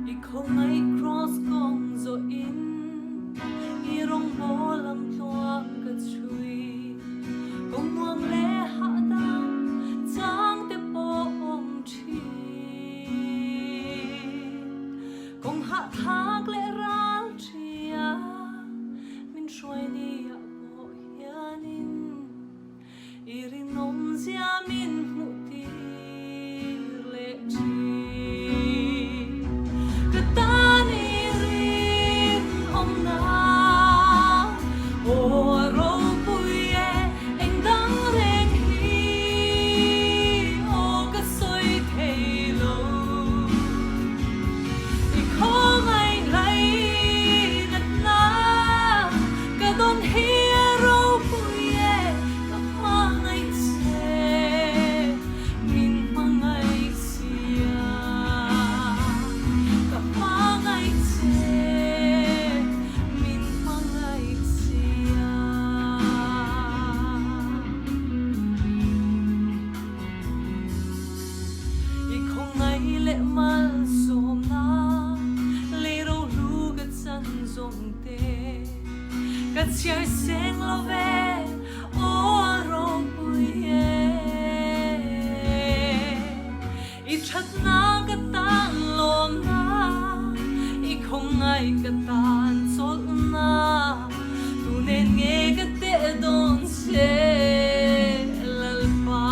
I khawngaih cross kawng zawhin i rawngbawl ang tluang ka chhui. Kawng nuam leh hahdam chang te pawh awm thin. Kawng hahthlak leh ral ṭhia min hruai niah pawh hianin i rinawmzia min hmuh tir leh ṭhin. Ka tan i rinawmna aw a ropui e, eng dang reng hi aw ka sawi thei lo. I khawngaih lainatna ka dawn hi a ropui e, ka hmangaih che, min hmangaih sia. Ka hmangaih che, min hmangaih sia. I khawngaih leh malsawmna lei rohlu ka chan zawng te ka chhiar seng lo ve aw a ropui e. I thatna ka tan lawmna i khawngaih ka tan chawlhna tu nen nge ka teh dawn che. Lalpa,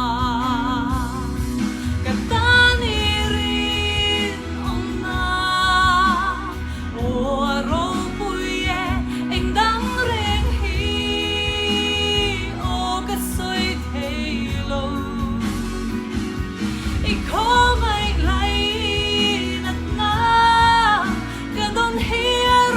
ka tan i rinawmna, aw a ropui e, eng dang reng hi, aw ka sawi thei lo. I khawngaih lainatna ka dawn hi a.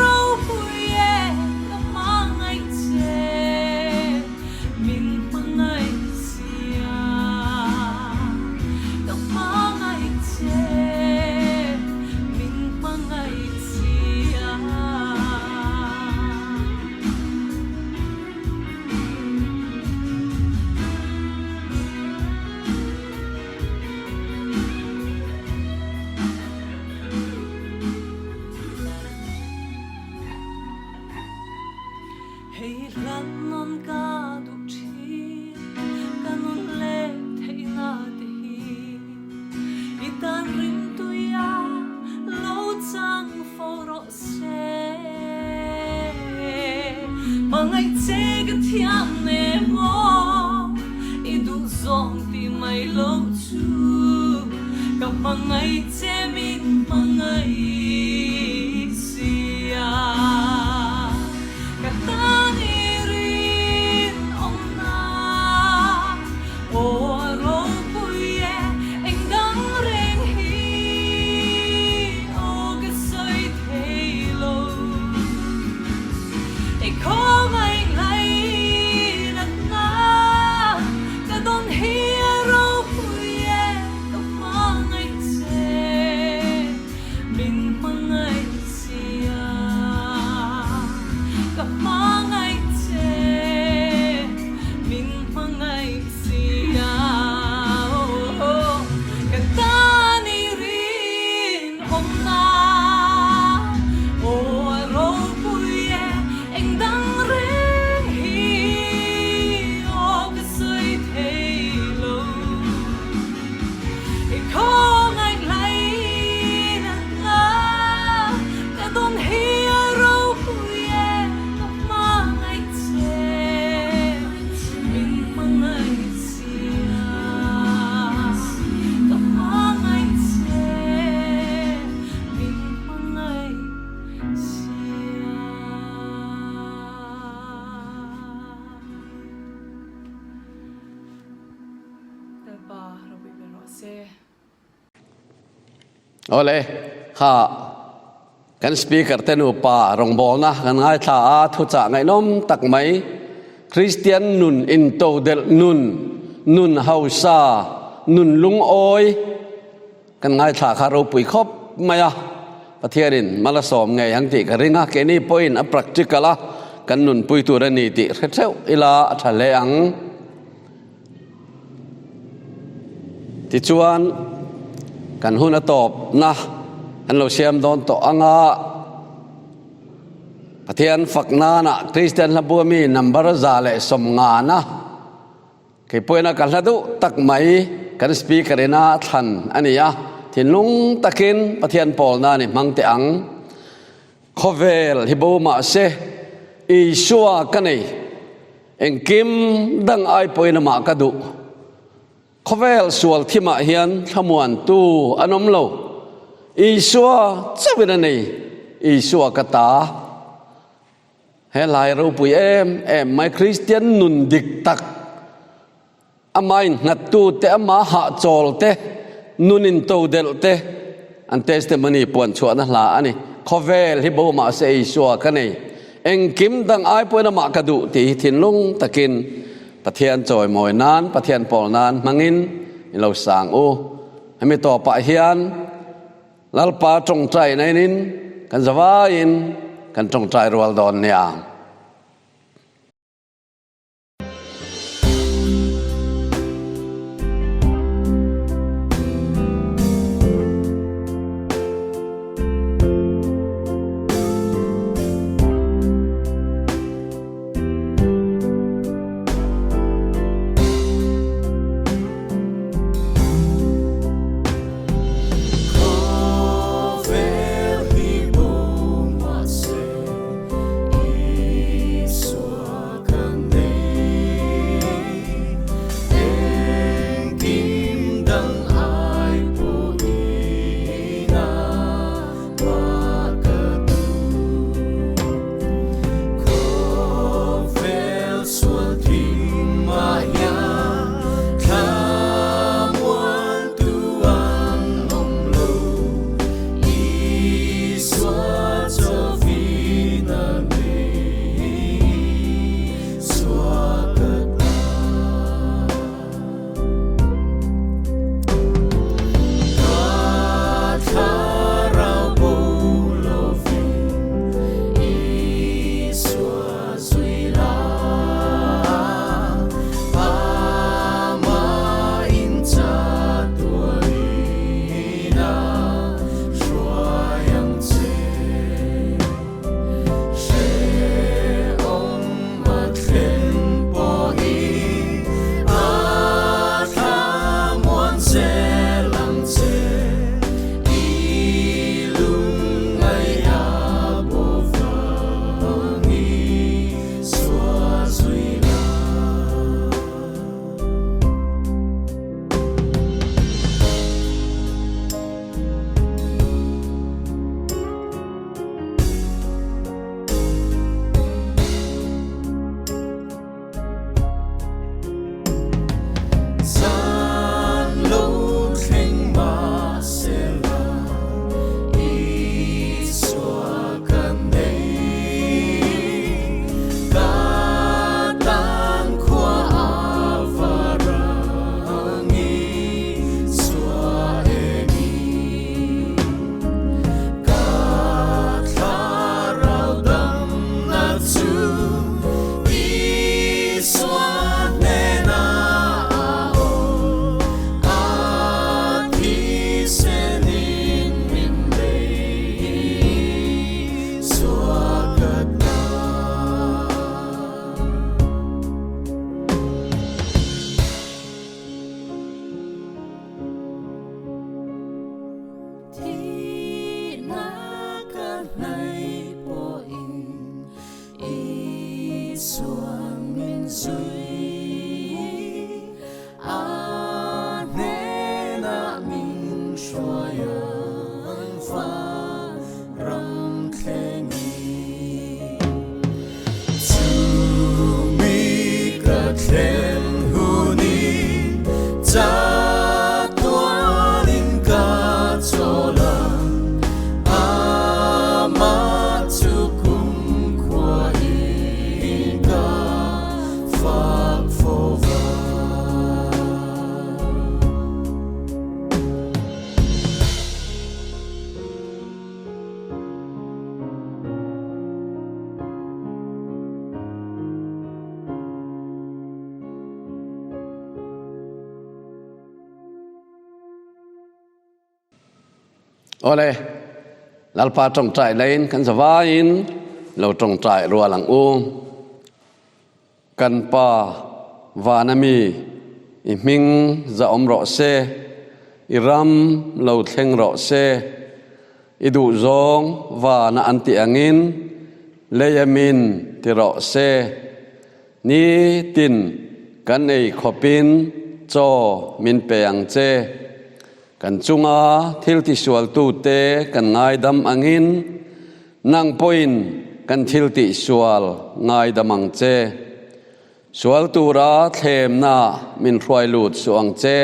Hmangaih che ka thiam em aw, i duh zawng ti mai lo chu. Ka hmangaih che min hmangaih sia. Ka tan i rinawmna aw a ropui e, eng dang reng hi aw ka sawi thei lo. I khawngaih ngainatna ka dawn hi a ropui e, ka hmangaih che min hmangaih sia. Ka hmangaih che min hmangaih sia. Ka tan i rin. Awmna aw a ropui e, eng dang reng hi aw ka sawi thei lo. I khawngaih hlain a hla ka dawn hi a ropui e, ka hmangaih che min hmangaih sia. Ka hmangaih che min hmangaih sia. Lalpa ropui ber rawh se. Awle, kha kan speaker te nupa rawngbawlna kan ngaithla a, thuchah ngaihnawm tak mai, Kristian nun intodelh nun, nun hausa, nun lungawi kan ngaithla kha ropui khawp mai a, Pathianin mal a sawm ngei ang tih ka ring a, keini pawhin a practical a kan nunpui tur a ni tih hre theuh ila a tha hle ang. Tichuan, kan hun a tawpna an lo siam dawn tawh ang a, Pathian fak nana Kristian hla bu ami number 150 kei pawhin ka hla duh tak mai kan speaker ina thlan a ni a, thinlung takin Pathian pawl nan i hmang teh ang. Khawvel hi bo mahse Isua ka nei. Engkim dang ai pawhin amah ka duh. Khawvel sual thimah hian thlamuantu an awm lo. Isua chauhin a nei. Isua ka ta. He hlai ropui em em mai Kristian nun dik tak Amah innghattu te, amah hahchawl te, nun intodelh te an testimony puan chhuahna hla a ni. Khawvel hi bo mahse Isua ka nei. Engkim dang ai pawhin amah ka duh tih hi thinlung takin Pathian chawimawi nan, Pathian pawl nan hmangin i lo sang u. Hemi tawpah hian Lalpa tawngtai nainin kan zavaiin kan tawngtai rual dawn nia. Khawvel hi bo mahse. Awle, Lalpa tawngtai laiin kan zavaiin lo tawngtai rual ang u. Kan Pa, vana mi, i hming za awm rawh se, i ram lo thleng rawh se, i duhzawng vana an tih angin leia min ti rawh se. Nitin kan ei khawpin chaw min pe ang che. Kan chunga thil tisualtute kan ngaidam angin nang pawhin kan thil tihsual ngaidam ang che. Sual tura thlemna min hruai lut suh ang che.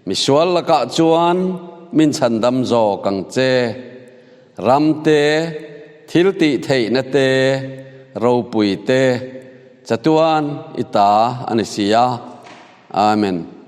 Misual lakah chuan min chhandam zawk ang che. Ram te, thil tih theihna te, ropui te, chatuan i ta a ni si a. Amen.